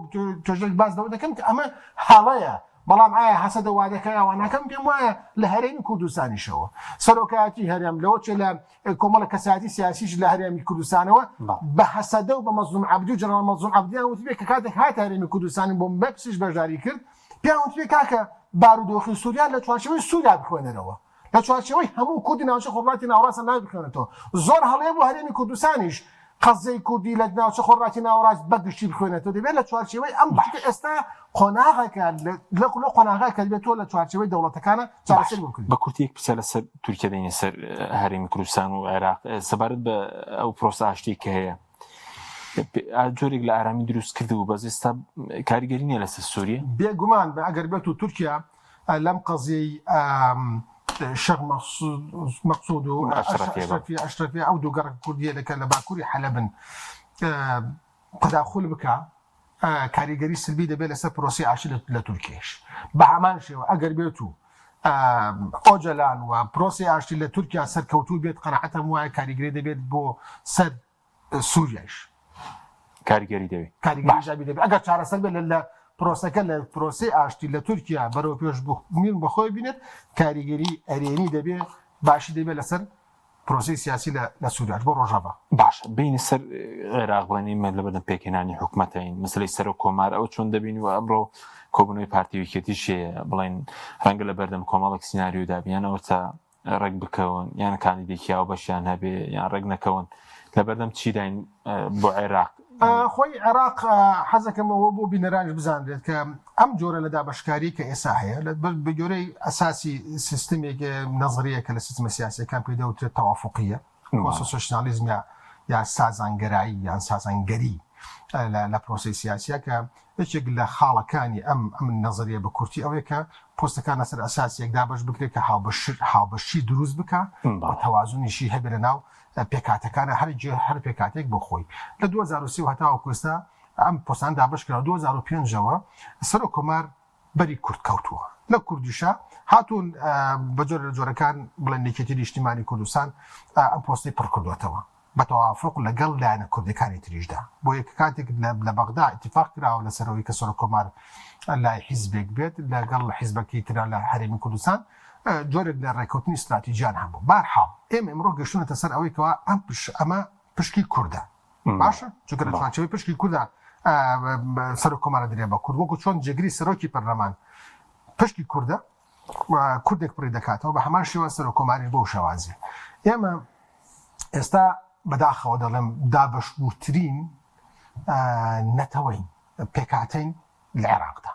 توێژەرێک باس لەوە دەکەم کە ئەمە هەڵەیە، بەڵام ئایا هەسەدە وا دەکا یا وا ناکا؟ من پێم وایە لە هەرێمی کوردستانیشەوە سەرۆکایەتی هەرێم لەوە چێ لە کۆمەڵە کەسایەتی سیاسیش لە هەرێمی کوردستانەوە بە هەسەدە و بە مەزلوم عەبدی و جەنەڕاڵ مەزلوم عەبدیان وتبێ کە کاتێک هاتە هەرێمی کوردستان و بۆ مەپسیش بەشداری کرد پێیان وتبێ کاکە بارودۆخی سووریا لە چوارچێوەی سووریا بخوێنەرەوە لە چوارچێوەی هەموو کوردی ناوچەی خۆرهەڵاتی ناوەڕاستدا نابێت بخوێنێتەوە. زۆر هەڵەیە بۆ هەرێمی کوردستانیش قەزیەی کوردی لە ناوچە خۆرهەڵاتی ناوەڕاست بە گشتی بخوێنێتەوە. دەبێت لە چوارچێوەی ئەم چونکە ئێستا قۆناغێکە لەو قۆناغە کە دەبێت تۆ لە چوارچێوەی دەوڵەتەکانە چارەسەری بۆ بکرێت. بە کورتی یەک پرسیار لەسەر تورکیا دێینە سەر هەرێمی کوردستان و عێراق سەبارەت بە ئەو پرۆسە ئاشتیەی کە هەیە جۆرێک لە ئارامی دروست کرد و بەس ئێستا کاریگەری نییە لەسەر سووریە؟ بێگومان ئەگەر بێت و تورکیا لەم قەزیەی شێخ مەقسود و ئەشرەفی ئەو دوو گەڕەکە کوردیە لەکە لە باکووری حەلەبن تەداخول بکە کاریگەری سلبی دەبێت لەسەر پرۆسی ئاشتی لە تورکیش بە هەمان شێوە ئەگەر بێت و ئۆجەلان و پرۆسی ئاشتی لە تورکیا سەرکەوتوو بێت قەناعەتم وایە کاریگەری دەبێت بۆ سەر سووریایش کاریگەری دەبێت کاریگەری ئیجابی دەبێت ئەگەر چارەسەر بێت لە پرۆسەکە لە پرۆسەی ئاشتی لە تورکیا بەرەو پێش بوون بەخۆی بینێت کاریگەری ئەرێنی دەبێت باشی دەبێت لەسەر پرۆسەی سیاسی لە سووریاش بۆ ڕۆژاڤا. باشە بینە سەر عێراق بڵێن ئێمە لەبەردەم پێکهێنانی حکومەتین مەسەلەی سەرۆک کۆمار ئەوە چۆن دەبین و ئەمڕۆ کۆبوونەوەی پارتی و یەکێتیش هەیە بڵێن ڕەنگە لەبەردەم کۆمەڵێک سیناریۆدا بیان ئەوە تا ڕێک بکەون یان کاندیدێکی هاوبەشیان هەبێ یان ڕێک نەکەون لەبەردەم چیداین بۆ عێراق؟ خۆی عێراق حەزەکەمەوە بۆ بینەرانیش بزانرێت کە ئەم جۆرە لە دابەشکاری کە ئێسا هەیە بە جۆرەی ئەساسی سیستمێک نەزریە کە لە سیستمە سیاسەکان پێ دەوترێت تەوافقیە کۆنسنسۆشنالیزم یا سازانگەرایی یان سازانگەری لە پرۆسەی سیاسیە کە یەکێک لە خاڵەکانی ئەم ئەم نەزەریە بە کورتی ئەوەیە کە پۆستەکان لەسەر ئەساسێک دابەش بکرێت کە هاوبەشی دروست بکا و تەوازنیشی هەبێت لە ناو پێکهاتەکانە هەر جێ هەر پێکهاتەیەک بۆ خۆی. لە 2003 و هەتاوەکو ئێستا ئەم پۆستانە دابەش کراوە 2005 ەوە سەرۆک کۆمار بەری کورد کەوتووە لە کوردیشا هاتوون بە جۆرە لە جۆرەکان بڵێن یەکێتی نیشتیمانی کوردستان ئەم پۆستەی پڕ کردووەتەوە. بە تەوافوق لە گەڵ لایەنە کوردیەکانی تریشدا. بۆیە کە کاتێک لە بەغدا ئیتیفاق کراوە لە سەر ئەوەی کە سەرۆک کۆمار لای حیزبێک بێت لە گەڵ حیزبەکەی ترا لە هەرێمی کوردستان جۆرێک لە ڕێکەوتنی ستراتیجیان هەبوو. بارحاڵ ئێمە ئیمڕۆ گەشتوونەتە سەر ئەوەی کەوا ئەم پش ئەمە پشکی کوردە. باشە چونکە لە چوارچێوەی پشکی کوردا سەرۆک کۆمارە درێ بە کورد وەکو چۆن جێگری سەرۆکی پەرلەمان پشکی کوردە و کوردێک پڕی دەکاتەوە بە هەمان شێوە سەرۆک کۆماریش بەو شێوازی ئێمە ئێستا بەداخەوە دەڵێم دابەشبووترین نەتەوەین پێکهاتەین لە عێراقدا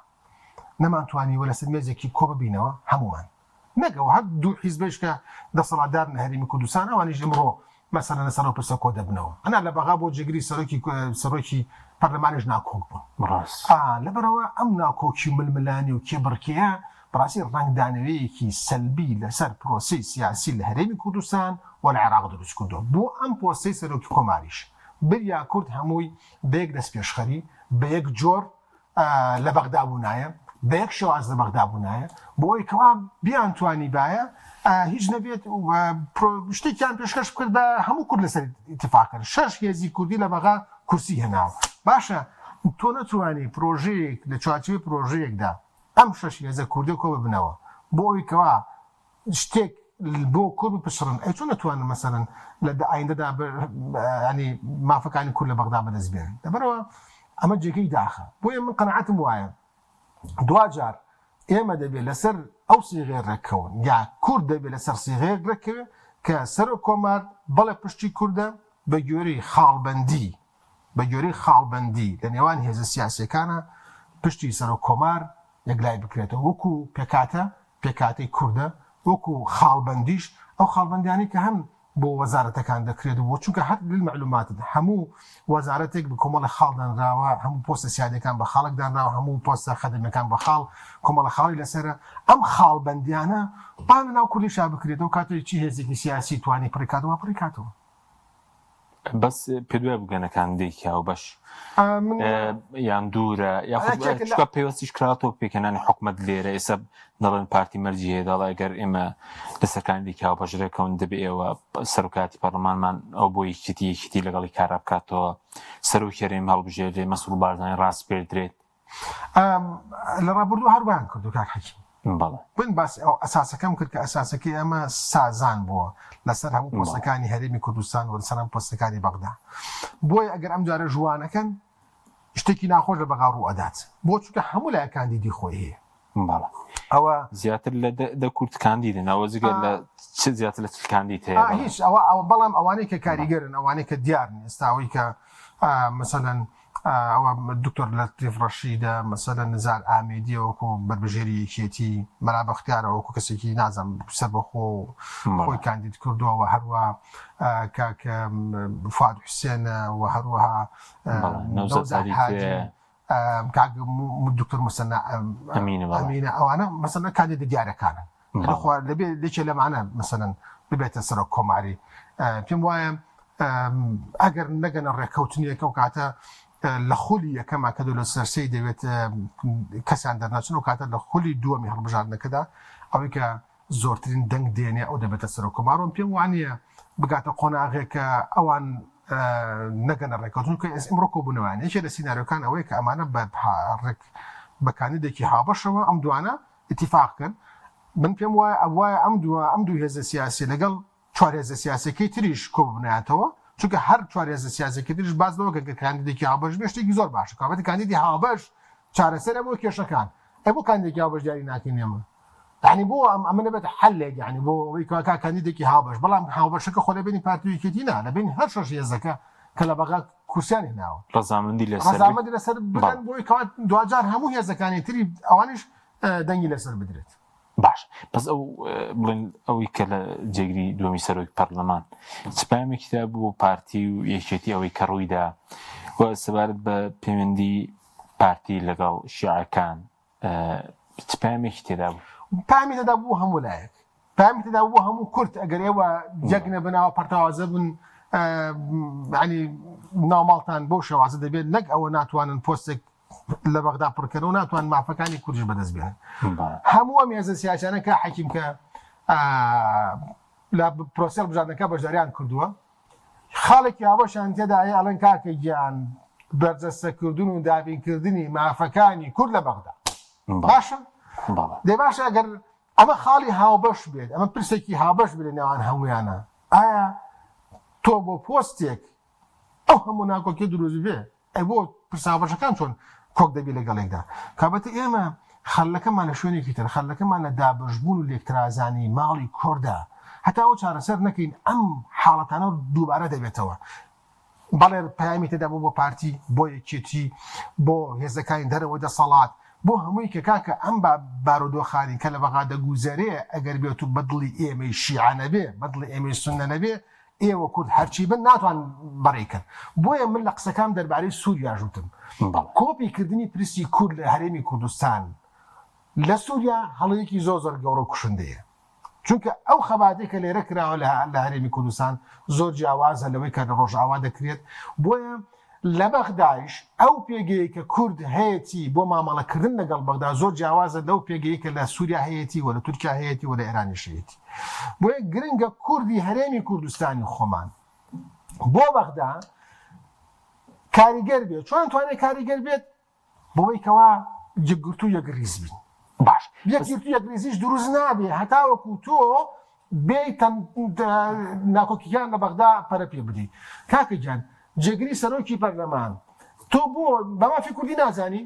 نەمانتوانیوە لەسەر مێزێکی کۆ ببینەوە هەمومان نەک ئەوە هەر دوو حیزبەیش کە دەسەڵاتدارن لە هەرێمی کوردستان ئەوانیش ئمڕۆ مەسەلەن لەسەر ئەو پرسە کۆ دەبنەوە ئەنا لە بەغا بۆ جێگری سەرۆکی سەرۆکی پەرلەمانیش ناکۆک بوون ڕاست. ئا لەبەرئەوە ئەم ناکۆکی و ململانێ و کێبڕکێیە بەڕاستی ڕەنگدانەوەیەکی سەلبی لەسەر پرۆسەی سیاسی لە هەرێمی کوردستان و لە عێراق دروست کردووە بۆ ئەم پۆستەی سەرۆکی کۆماریش بریا کورد هەمووی بە یەک دەستپێشخەری بە یەک جۆر لە بەغدا بوونایە، بە یەک شێواز لە بەغدا بوونایە، بۆ ئەوەی کەوا بیانتوانیبایە هیچ نەبێت شتێکیان پێشکەش بکردبایە هەموو کورد لەسەر ئیتفاق کەن. شەش هێزی کوردی لە بەغا کورسی هێناوە. باشە تۆ نەتوانی پرۆژەیەک لە چوارچێوەی پرۆژەیەکدا ئەم شەش هێزە کوردە کۆ ببنەوە بۆ ئەوەی کەوا شتێک بۆ کورد بپچڕن ئەی چۆن ئەتوانن مەسەلەن لە ئایندەدا ینی مافەکانی کورد لە بەغدا بەدەست بێنن لەبەرەوە ئەمە جێگەی داخە بۆیە من قەناعەتم وایە دواجار ئێمە دەبێت لەسەر ئەو سیغەیە ڕێککەون یا کورد دەبێت لەسەر سیغەیەک ڕێککەوێت کە سەرۆک کۆمار بەڵێ پشتی کوردە بە گوێرەی خاڵبەندی. بە گوێرەی خاڵبەندی لە نێوان هێزە سیاسیەکانە پشتی سەرۆک کۆمار یەکلای بکرێتەوە وەکو پێکهاتە پێکهاتەی کوردە وەکو خاڵبەندیش ئەو خاڵبەندیانەی کە هەن بۆ وەزارەتەکان دەکرێت و چونکە هەر للمعلوماتت هەموو وەزارەتێک بە کۆمەڵە خاڵ دانراوە هەموو پۆستە سیادەکان بە خاڵک دانراوە هەموو پۆستە خەدەمەکان بە خاڵ کۆمەڵە خاڵی لەسەرە ئەم خاڵبەندیانە با لە ناو کوردیشا بکرێتەوە کاتێک چی هێزێکی سیاسی توانی پڕیکاتەوە پڕیکاتەوە. بەس پێت وایە بگەنە کاندیدێکی هاوبەش یان دوورە یاخود چونکە پەیوەستیش کراوەتەوە پێکهێنانی حکومەت لێرە ئێستا دەڵێن پارتی مەرجی هەیە دەڵێ ئەگەر ئێمە لەسەر کاندیدێکی هاوبەش رێکەون دەبێ ئێوە سەرۆکایەتی پەرلەمانمان ئەو بۆ یەکێتی یەکێتی لەگەڵی کارا بکاتەوە سەرۆکی هەرێم هەڵبژێردرێت مەسرور بارزانی ڕاسپێردرێت لە ڕابردوو هەر وایان کردو کاک حەکیم. بەڵێ. من باسی ئەو ئەساسەکەم کرد کە ئەساسەکەی ئەمە سازان بووە لەسەر هەموو پۆستەکانی هەرێمی کوردستان و لەسەر هەموو پۆستەکانی بەغدا. بۆیە ئەگەر ئەم جارە ژوانەکەن شتێکی ناخۆش لە بەغا ڕوو ئەدات. بۆ چونکە هەموو لایەک کاندیدی خۆی هەیە. بەڵێ. ئەوە زیاتر لە دە کورد کاندیدن ئەوە جگە لە چ زیاتر لە 40 کاندید هەیە. هیچ ئەوە ئەوە بەڵام ئەوانەی کە کاریگەرن ئەوانەی کە دیارن ئێستا ئەوەی کە مەسەلەن ئەوە دکتۆر لەتیف ڕەشیدە، مەسەلەن نزار ئامێدیە وەکو بەربژێری یەکێتی، مەلا بەختیارە وەکو کەسێکی نازانم سەربەخۆ و خۆی کاندید کردووە و هەروەها کاک فواد حوسێنە و هەروەها نەوزاد هادی کاک دکتۆر موسەنا ئەمینە ئەوانە مەسەلەن کاندیدە دیارەکانن. لەخوا دەبێ یەکێ لەمانە مەسەلەن ببێتە سەرۆک کۆماری پێم وایە ئەگەر نەگەنە ڕێککەوتنێک ئەو کاتە لە خولی یەکەما کە دو لە سەرسەی دەوێت کەسیان دەرناچن و کاتە لە خولی دووەمی هەڵبژاردنەکەدا ئەوەی کە زۆرترین دەنگ دێنێ ئەو دەبێتە سەرۆک کۆمارۆم پێم وانە بگاتە قۆناغێک کە ئەوان نەگەنە ڕێککەوتن کە ئێس ئمڕۆ کۆبوونەوەیان یەکێ لە سیناریۆکان ئەوەیە کە ئەمانە بە ڕێک بە کاندیدێکی هاوبەشەوە ئەم دوانە ئیتیفاق کەن من پێم وایە ئەبوایە ئەم دووە ئەم دوو هێزە سیاسیە لەگەڵ چوار هێزە سیاسیەکەی تریش کۆببنایەتەوە چونکە هەر چوار هێزە سیاسیەکەی تریش باس لەوە کەن کە کاندیدێکی هاوبەش بێ شتێکی زۆر باشە کابێت کاندیدی هاوبەش چارەسەرە بۆ کێشەکان ئەی بۆ کاندیدێکی هاوبەش دیاری ناکەین ئێمە یعنی بۆ ئەم ئەمە نەبێت حلێک یعنی بۆ ئەوەی کاکا کاندیدێکی هاوبەش بەڵام هاوبەشەکە خۆ لە بینی پارتی و یەکێتی نا لە بینی هەر شەش هێزەکە کە لە بەغا کورسیان هێناوە ڕەزامەندی لەسەر ڕەزامەندی لەسەر بدەن بۆی کەوا دواجار هەموو هێزەکانی تری ئەوانیش دەنگی لەسەر بدرێت. باش بەس ئەو بڵێن ئەوەی کە لە جێگری دووەمی سەرۆکی پەرلەمان چ پامێکی تا بوو پارتی و یەکێتی ئەوەی کە ڕوویدا و سەبارەت بە پەیوەندی پارتی لەگەڵ شیعەکان چ پامێکی تێدا بوو؟ پامی تێدا بوو هەموو لایەک پامی تێدا بوو هەموو کورد ئەگەر ئێوە یەک نەبناوە پەرتەوازە بن ینی ناوماڵتان بەو شێوازە دەبێت نەک ئەوە ناتوانن پۆستێک لە بەغدا پڕکەن و ناتوان مافەکانی کوردش بەدەست بێنن هەموو ئەم هێزە سیاسیانە کە حەکیم کە لە پرۆسەی هەڵبژاردنەکە بەشداریان کردووە خاڵێکی هاوبەشیان تێدایە ئەڵێن کاکە گیان بەرجەستەکردن و دابینکردنی مافەکانی کورد لە بەغدا باشە دەی باشە ئەگەر ئەمە خاڵی هاوبەش بێت ئەمە پرسێکی هاوبەش بێت لە نێوان هەمویانە ئایا تۆ بۆ پۆستێک ئەو هەموو ناکۆکی دروست بێ ئەی بۆ پرسە هاوبەشەکان چۆن کۆک دەبی لەگەڵ یەکدا؟ کابەتە ئێمە خەلەکەمان لە شوێنێکی تر، خەلەکەمان لە دابەشبوون و لێکترازانی ماڵی کوردە. هەتا ئەوە چارەسەر نەکەین ئەم حاڵەتانە دووبارە دەبێتەوە. بەڵێ پەیامی تێدا بوو بۆ پارتی، بۆ یەکێتی، بۆ هێزەکانی دەرەوەی دەسەڵات، بۆ هەمووی کە کاکە ئەم بارودۆخانەی کە لە بەغا دەگوزەرێ ئەگەر بێتو بە دڵی ئێمەی شیعە نەبێ، بە دڵی ئێمەی سوننە نەبێ، ئێوە کورد هەرچی بن ناتوان بەڕێی کەن بۆیە من لە قسەکام دەربارەی سوریاش وتم کۆپی کردنی پرسی کورد لە هەرێمی کوردستان لە سوریا هەڵەیەکی زۆر زۆر گەورە و کوشندەیە چونکە ئەو خەباتەی کە لێرە کراوە لە هەرێمی کوردستان زۆر جیاوازە لەوەی کە لە ڕۆژئاوا دەکرێت بۆیە لە بەغدایش ئەو پێگەیەی کە کورد هەیەتی بۆ مامەڵەکردن لەگەڵ بەغدا زۆر جیاوازە لەو پێگەیەی کە لە سوریا هەیەتی و لە تورکیا هەیەتی و لە ئێرانیش هەیەتی. بۆیە گرنگە کوردی هەرێمی کوردستانی خۆمان بۆ بەغدا کاریگەر بێت. چۆن توانێت کاریگەر بێت؟ بەوەی کەوا یەکگرتوو یەکڕیز بین. باش. یەکگرتوو یەکڕیزیش دروست نابێ هەتاوەکو تۆ بێی ناکۆکییان لە بەغدا پەرە پێ بدەی. کاکە گیان جێگری سەرۆکی پەرلەمان تۆ بۆ بە مافی کوردی نازانی؟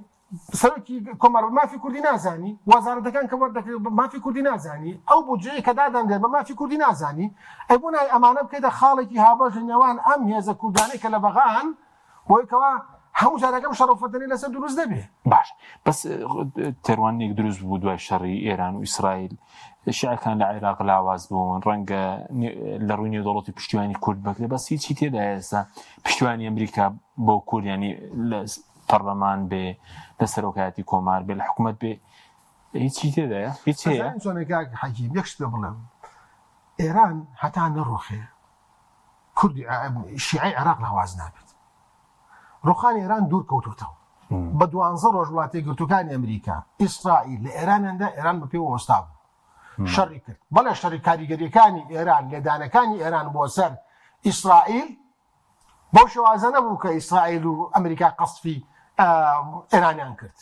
سەرۆکی کۆمار بە مافی کوردی نازانی؟ وەزارەتەکان کە وەردەکرێت بە مافی کوردی نازانی؟ ئەو بودجەیە کە دادەنرێت بە مافی کوردی نازانی؟ ئەی بۆ نای ئەمانە بکەیتە خاڵێکی هاوبەش لە نێوان ئەم هێزە کوردانەی کە لە بەغان؟ بۆی کەوا هەموو جارەکەم شەڕ و فتنەی لەسەر دروست دەبێ. باش بەس تێڕوانینێک دروست بوو دوای شەڕی ئێران و ئیسرائیل شیعەکان لە عێراق لاواز بوون ڕەنگە لە ڕووی نێودەوڵەتی پشتیوانی کورد بکرێت بەس هیچی تێدا ئێستا پشتیوانی ئەمریکا بۆ کورد ینی لە پەرلەمان بێ لە سەرۆکایەتی کۆمار بێ لە حکوومەت بێ هیچی تێدایە هیچ هەیە چۆنە کاک حەکیم یەک شت پێ بڵێم ئێران هەتا نەڕوخێ کوردی شیعەی عێراق لاواز نابێت. ڕوخانی ئێران دوور کەوتۆتەوە. بە دوانزە ڕۆژ وڵاتە یەکگرتووەکانی ئەمریکا، ئیسرائیل لە ئێرانیاندا ئێران بە پێوە وەستا بوو. شەڕی کرد. بەڵێ شەڕی کاریگەرییەکانی ئێران، لێدانەکانی ئێران بۆ سەر ئیسرائیل بەو شێوازە نەبوو کە ئیسرائیل و ئەمریکا قەسفی ئێرانیان کرد.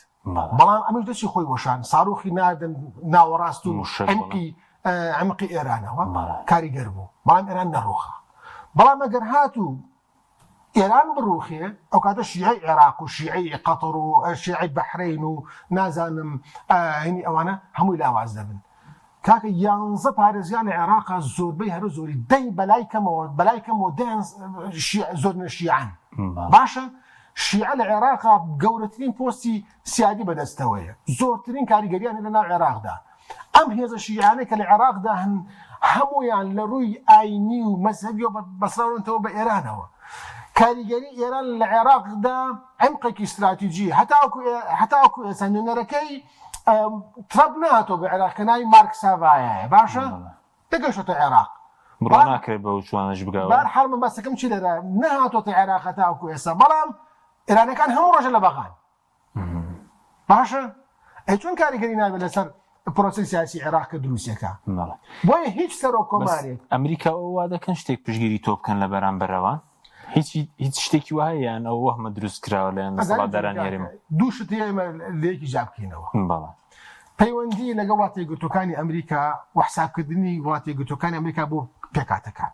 بەڵام ئەمیش دەستی خۆی وەشان، ساروخی ناردن ناوەڕاست و عمقی عمقی ئێرانەوە کاریگەر بوو، بەڵام ئێران نەڕوخا. بەڵام ئەگەر هاتوو ئێران بڕوخێ ئەو کاتە شیعەی عێراق و شیعەی قەتەر و شیعەی بەحرەین و نازانم هینی ئەوانە هەمووی لاواز دەبن. کاکە یانزە پارێزگا لە عێراقا زۆربەی هەرە زۆری دەی بەلای کەمەوە بەلای کەمەوە دەیان زۆرینە شیعەن. باشە شیعە لە عێراقا گەورەترین پۆستی سیادی بەدەستەوەیە، زۆرترین کاریگەریان هەیە لەناو عێراقدا. ئەم هێزە شیعانەی کە لە عێراقدا هەن هەموویان لە ڕووی ئاینی و مەزهەبیەوە بەسراونەتەوە بە ئێرانەوە. کاریگەری ئێران لە عێراقدا عەمقێکی ستراتیجی هەتاوەکو هەتاوەکو ئێستا نوێنەرەکەی ترەمپ نەهاتووە بۆ عێراق کە ناوی مارک ساڤایایە باشە نەگەشتۆتە عێراق. بڕوا ناکرێت بەو جوانەش بگاوە. بەهەرحاڵ من باسەکەم چی لێرە نەهاتۆتە عێراق هەتاوەکو ئێستا بەڵام ئێرانەکان هەموو ڕۆژە لە بەغان. باشە ئەی چۆن کاریگەری نابێت لەسەر پرۆسی سیاسی عێراق کە دروستەکە بۆیە هیچ سەرۆک کۆمارێک ئەمریکا ئەو وا دەکەن شتێک پشگیری تۆ بکەن لە بەرامبەرەوە هیچ هیچ شتێکی وایە یان ئەو وەهمە دروست کراوە لەیان دەسەڵاتدارانی هەرێم دوو شت ئێمە لەیەکی جا بکەینەوە بەڵێ پەیوەندی لەگەڵ وڵاتە یەکگرتووەکانی ئەمریکا و حسابکردنی وڵاتە یەکگرتووەکانی ئەمریکا بۆ پێکهاتەکان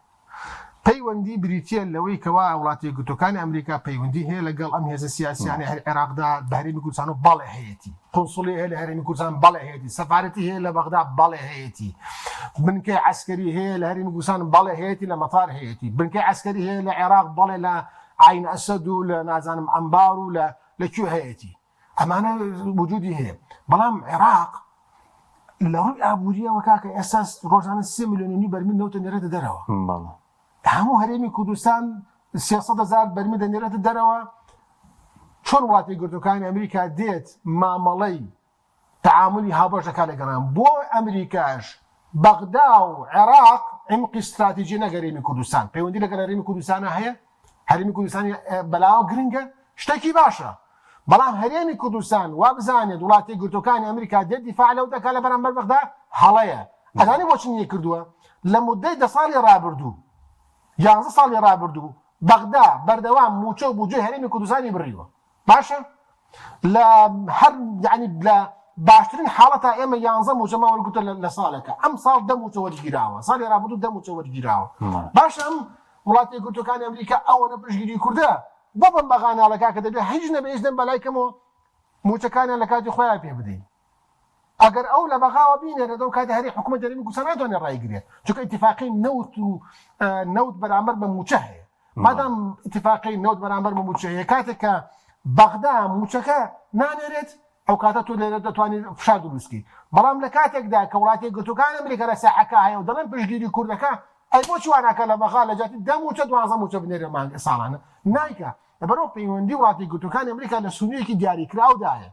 پەیوەندی بریتییە لەوەی کەوا وڵاتە یەکگرتووەکانی ئەمریکا پەیوەندی هەیە لەگەڵ ئەم هێزە سیاسیانەی هەر عێراقدا بە هەرێمی کوردستان و بەڵێ هەیەتی قونسوڵی هەیە لە هەرێمی کوردستان بەڵێ هەیەتی سەفارەتی هەیە لە بەغدا بەڵێ هەیەتی بنکەی عەسکەری هەیە لە هەرێمی کوردستان بەڵێ هەیەتی لە مەتار هەیەتی بنکەی عەسکەری هەیە لە عێراق بەڵێ لە عین ئەسەد و لە نازانم ئەنبار و لە لە کوێ هەیەتی ئەمانە وجودی هەیە بەڵام عێراق لە ڕووی ئابووریەوە کاکە ئێستا ڕۆژانە سێ ملیۆن و نیو بەرمیل نەوت دەنێرێتە دەرەوە هەموو هەرێمی کوردستان 300 هزار بەرمیل دەنێرێتە دەرەوە چۆن وڵاتی گرتوەکانی ئەمریکا دێت مامەڵەی تەعامولی هاوبەش دەکات لەگەڵیان، بۆ ئەمریکاش بەغدا و عێراق عیمقی ستراتیجی نەک هەرێمی کوردستان، پەیوەندی لەگەڵ هەرێمی کوردستانا هەیە، هەرێمی کوردستانی بەلاوە گرنگە، شتێکی باشە، بەڵام هەرێمی کوردستان وابزانێت وڵاتە یەکگرتووەکانی ئەمریکا دێت دیفاع لەو دەکات لە بەرامبەر بەغدا هەڵەیە، ئەزانی بۆچی نەیکردووە؟ لە موددەی دە ساڵی ڕابردوو، یانزە ساڵی ڕابردوو بەغدا بەردەوام مووچە و بودجەی هەرێمی کوردستانی بڕیوە. باشە لە هەر یعنی لە باشترین حاڵەتا ئێمە یانزە مووچەمان وەرگرتووە لە ساڵێکە ئەم ساڵ دە مووچە وەرگیراوە ساڵی ڕابردوو دە مووچە وەرگیراوە باشە ئەم وڵاتە یەکگرتووەکانی ئەمریکا ئەوەنە پشتگیری کوردە بۆ بەم بەغاناڵە کاکە دەبێ هیچ نەبێ هیچ نەبێ بەلای کەمەوە مووچەکانیان لە کاتی خۆیان پێ بدەین ئەگەر ئەو لە بەغاوە بینێرێت ئەو کاتە هەری حکوومەت هەرێمی کوردستان ناتوانێت ڕایگرێت چونکە ئیتیفاقی نەوت و نەوت بەرامبەر بە مووچە هەیە مادام ئیتیفاقی نەوت بەرامبەر بە مووچە هەیە کاتێک کە بەغدا مووچەکە نانێرێت ئەو کاتە تۆ لێرە دەتوانیت فشار دروستکەی بەڵام لە کاتێکدا کە وڵاتی یەکگرتووەکانی ئەمریکا لە ساحەکە هەیە و دەڵێن پشتگیری کوردەکە ئەی بۆچی وا ناکات لە بەغا لە جیاتی دە مووچە دوانزە مووچە بنێرێ مانگ ساڵانە نایکا لەبەرئەوە پەیوەندی وڵاتی یەکگرتووەکانی ئەمریکا لە سنوورێکی دیاریکراودایە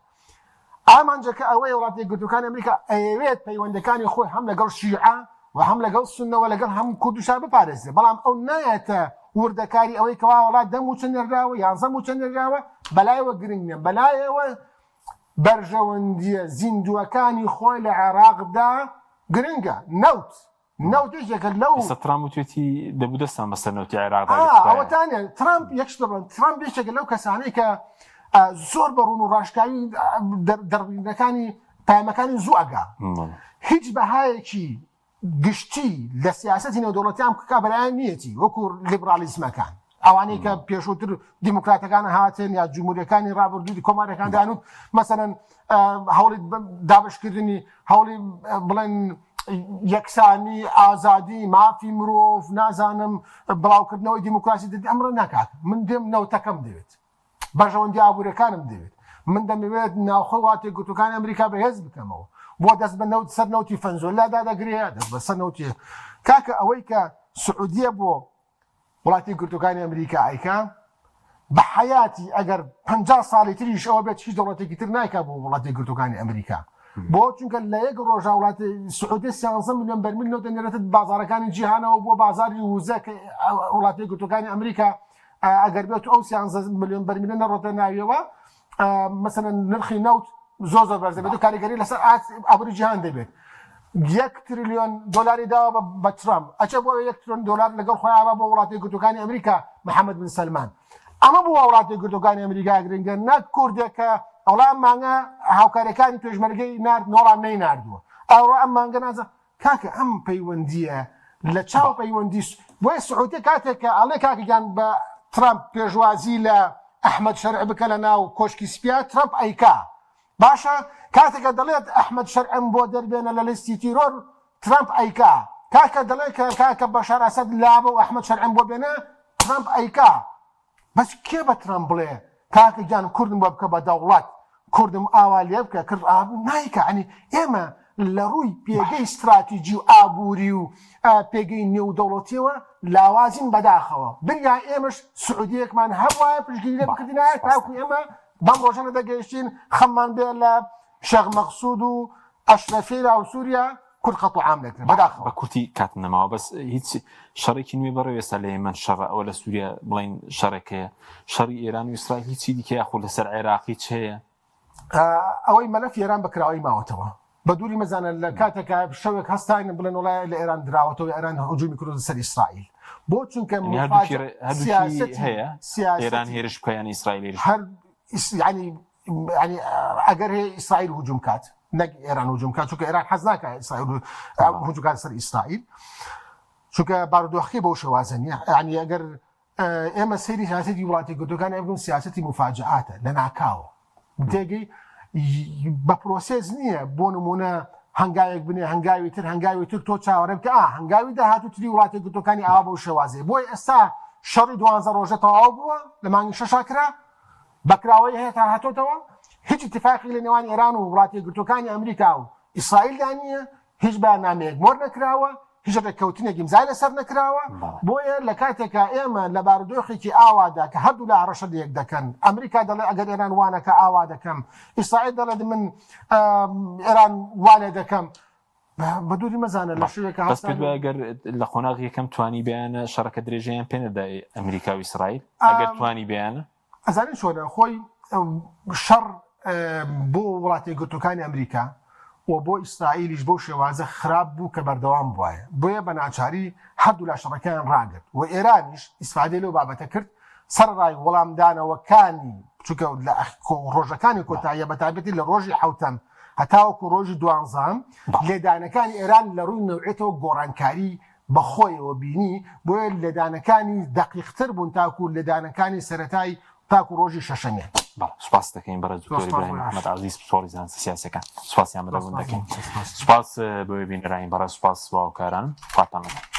ئامانجەکە ئەوەیە وڵاتە یەکگرتووەکانی ئەمریکا ئەیەوێت پەیوەندەکانی خۆی هەم لەگەڵ شیعە و هەم لەگەڵ سوننە و لەگەڵ هەم کوردیشا بپارێزێت، بەڵام ئەو نایەتە وردەکاری ئەوەی کەوا وڵا دە مووچە نێردراوە یانزە مووچە نێردراوە بەلایەوە گرنگ نییە، بەلایەوە بەرژەوەندییە زیندووەکانی خۆی لە عێراقدا گرنگە، نەوت. نەوت یەکێکە لەو. ئێستا ترامپ وتوێتی دەبوو دەستمان بەسەر نەوتی عێراقدا گرتبایە. ئەوەتانە ترامپ یەک شت بڵێم ترامپ یەکێکە لەو کەسانەی کە زۆر بە ڕوون و ڕاشکاوی دەربڕینەکانی پەیامەکانی زوو ئەگا هیچ بەهایەکی گشتی لە سیاسەتی نێودەوڵەتی ئەم کابرایان نیەتی وەکو لیبرالیزمەکان ئەوانەی کە پێشووتر دیموکراتەکان هاتن یا جمهوریەکانی ڕابردوو کۆمارەکان دانوت مەسەلەن هەوڵی دابشکردنی هەوڵی بڵێن یەکسانی ئازادی مافی مرۆڤ نازانم بڵاوکردنەوەی دیموکراسی دەدی ئەمڕۆ ناکات من دێم نەوتەکەم دەوێت. بەرژەوەندی ئابوورەکانم دەوێت من دەمەوێت ناوخۆی وڵاتی یەکگرتووەکانی ئەمریکا بەهێز بکەمەوە بۆ دەست بە نەوت سەر نەوتی فەنزۆلا دادەگرێ دەست بە سەر نەوتی کاکە ئەوەی کە سعودیە بۆ وڵاتی یەکگرتووەکانی ئەمریکا ئەیکا بە حەیاتی ئەگەر 50 ساڵی تریش ئەوە بێت هیچ دەوڵەتێکی تر نایکا بۆ وڵاتی یەکگرتووەکانی ئەمریکا بۆ چونکە لە یەک ڕۆژا وڵاتی سعودیە 13 میلیۆن بەرمیل نەوت دەنێرێتە بازارەکانی جیهانەوە بۆ بازاری وزە کە وڵاتی یەکگرتووەکانی ئەمریکا ئەگەر بێت ئەو 13 میلیۆن بەرمیلە نەڕۆتە ناویەوە مەسەلەن نرخی نەوت زۆر زۆر بەرز دەبێت و کاریگەری لەسەر ئابووری جیهان دەبێت یەک تریلیۆن دۆلاری داوە بە ترامپ ئەچێ بۆ یەک تریلیۆن دۆلار لەگەڵ خۆی ئاوا بۆ وڵاتی یەکگرتووەکانی ئەمریکا محەممەد بن سەلمان ئەمە بۆ وڵاتی یەکگرتووەکانی ئەمریکا گرنگە نەک کوردێک کە ئەوڵا ئەم مانگە هاوکاریەکانی پێشمەرگەی نارد نۆڵان نەی ناردووە ئەوڕۆ ئەم مانگە نازە کاکە ئەم پەیوەندییە لە چاو پەیوەندی بۆیە سعودیە کاتێک کە ئەڵێ کاکە گیان بە ترامپ پێشوازی لە ئەحمەد شەرع بکە لە ناو کۆشکی سپیا ترامپ ئەیکا باشە کاتێک کە دەڵێت ئەحمەد شەرعم بۆ دەربێنە لە لیستی تیرۆر ترامپ ئەیکا کاکە دەڵێت کە کاکە بەشار ئەسەد لابە و ئەحمەد شەرعم بۆ بێنە ترامپ ئەیکا بەس کێ بە ترەمپ بڵێ کاکە گیان کوردم بۆ بکە بە دەوڵەت کوردم ئاوا لێ بکە کرد نایکا عنی ئێمە لە ڕووی پێگەی ستراتیجی و ئابووری و پێگەی نێودەوڵەتیەوە لاوازین بەداخەوە بریا ئێمەش سعودیەکمان هەبوایە پشتگیری لێ بکردینایە تاکو ئێمە بەم ڕۆژە نەدەگەیشتین خەممان بێ لە شێخ مەقسود و ئەشرەفی و سووریا کورد قەتڵ عام دەکرێت بەداخەوە. بە کورتی کاتم نەماوە بەس هیچ شەڕێکی نوێ بەڕێوە ئێستا لە یەمەن شەڕە ئەوە لە سووریا بڵین شەڕێک هەیە شەڕی ئێران و ئیسرائیل هیچی دیکە یاخود لەسەر عێراقی چ هەیە؟ ئەوەی مەلەفی ئێران بە کراوەیی ماوەتەوە بە دووری مەزانە لە کاتێکا شەوێک هەستاین بڵێن وڵای لە ئێران دراوەتەوە ئێران هجومی کردووە سەر ئیسرائیل بۆ چونکە هەردووکی هەیە ئێران هێرش بکە یان ئیسرائیل هێرش هەر یعنی ینی ئەگەر هەیە ئیسرائیل هجوم کات نەک ئێران هجوم کات چونکە ئێران حەز ناکات ئیسرائیل هجوم کات سەر ئیسرائیل چونکە بارودۆخی بەو شێوازە نییە ینی ئەگەر ئێمە سەیری سیاسەتی وڵاتی گردەکان ئەبن سیاسەتی مفاجعاتە لە ناکاوە تێگەی بە پرۆسێس نییە بۆ نمونە هەنگاوێک بنێ هەنگاوی تر هەنگاوی تر تۆ چاوەڕێ بکە ئا هەنگاوی داهاتوو تری وڵاتی گرتوەکانی ئاوا بەو شێوازەیە بۆی ئێستا شەڕی دوانزە ڕۆژە تەواو بووە لە مانگی شەشا کرا بەکراوەیی هەیە تا هاتۆتەوە هیچ اتفاقی لە نێوان ئێران و وڵاتە یەکگرتووەکانی ئەمریکا و ئیسرائیلدا نییە، هیچ بەیاننامەیەک مۆر نەکراوە، هیچ ڕێککەوتنێک ئیمزای لەسەر نەکراوە، بۆیە لە کاتێکا ئێمە لە بارودۆخێکی ئاوادا کە هەردوولا هەڕەشە لە یەک دەکەن، ئەمریکا دەڵێ ئەگەر ئێران وا نەکا ئاوا دەکەم، ئیسرائیل دەڵێت من ئێران وا لێ دەکەم، بە دووری مەزانە لە شوێکە بەس پێت وایە گەر لە قۆناغی یەکەم توانی بیانە شەڕەکە درێژەیان پێ نەدا ئەمریکا و ئیسرائیل ئەگەر توانی بیانە ئەزانین چۆنە خۆی شەڕ بۆ وڵاتی یەکگرتووەکانی ئەمریکا و بۆ ئیسرائیلیش بەو شێوازە خراپ بوو کە بەردەوام بوایە بۆیە بە ناچاری هەردوولا شەڕەکەیان ڕاگرت و ئێرانیش ئیسفادەی لەو بابەتە کرد سەرەڕای وەڵامدانەوەکانی چونکە لە ڕۆژەکانی کۆتاییە بە تایبەتی لە ڕۆژی حوتەم هەتاوەکو ڕۆژی دوانزەهەم لێدانەکانی ئێران لە ڕووی نەوعێتەوە گۆڕانکاری بەخۆیەوە بینی بۆیە لێدانەکانی دەقیقتر بوون تاکو لێدانەکانی سەرەتای تاکو ڕۆژی شەشەمیان. بەڵێ سوپاست دەکەین بەڕێز دکتۆر ئیبراهیم محمد عەزیز پسپۆڕی زانستە سیاسیەکان سوپاسیان بەدەبوون دەکەین سوپاس بۆ بینەرانی بەڕێز سوپاس بۆ هاوکارانم خواتان لەگەڵ.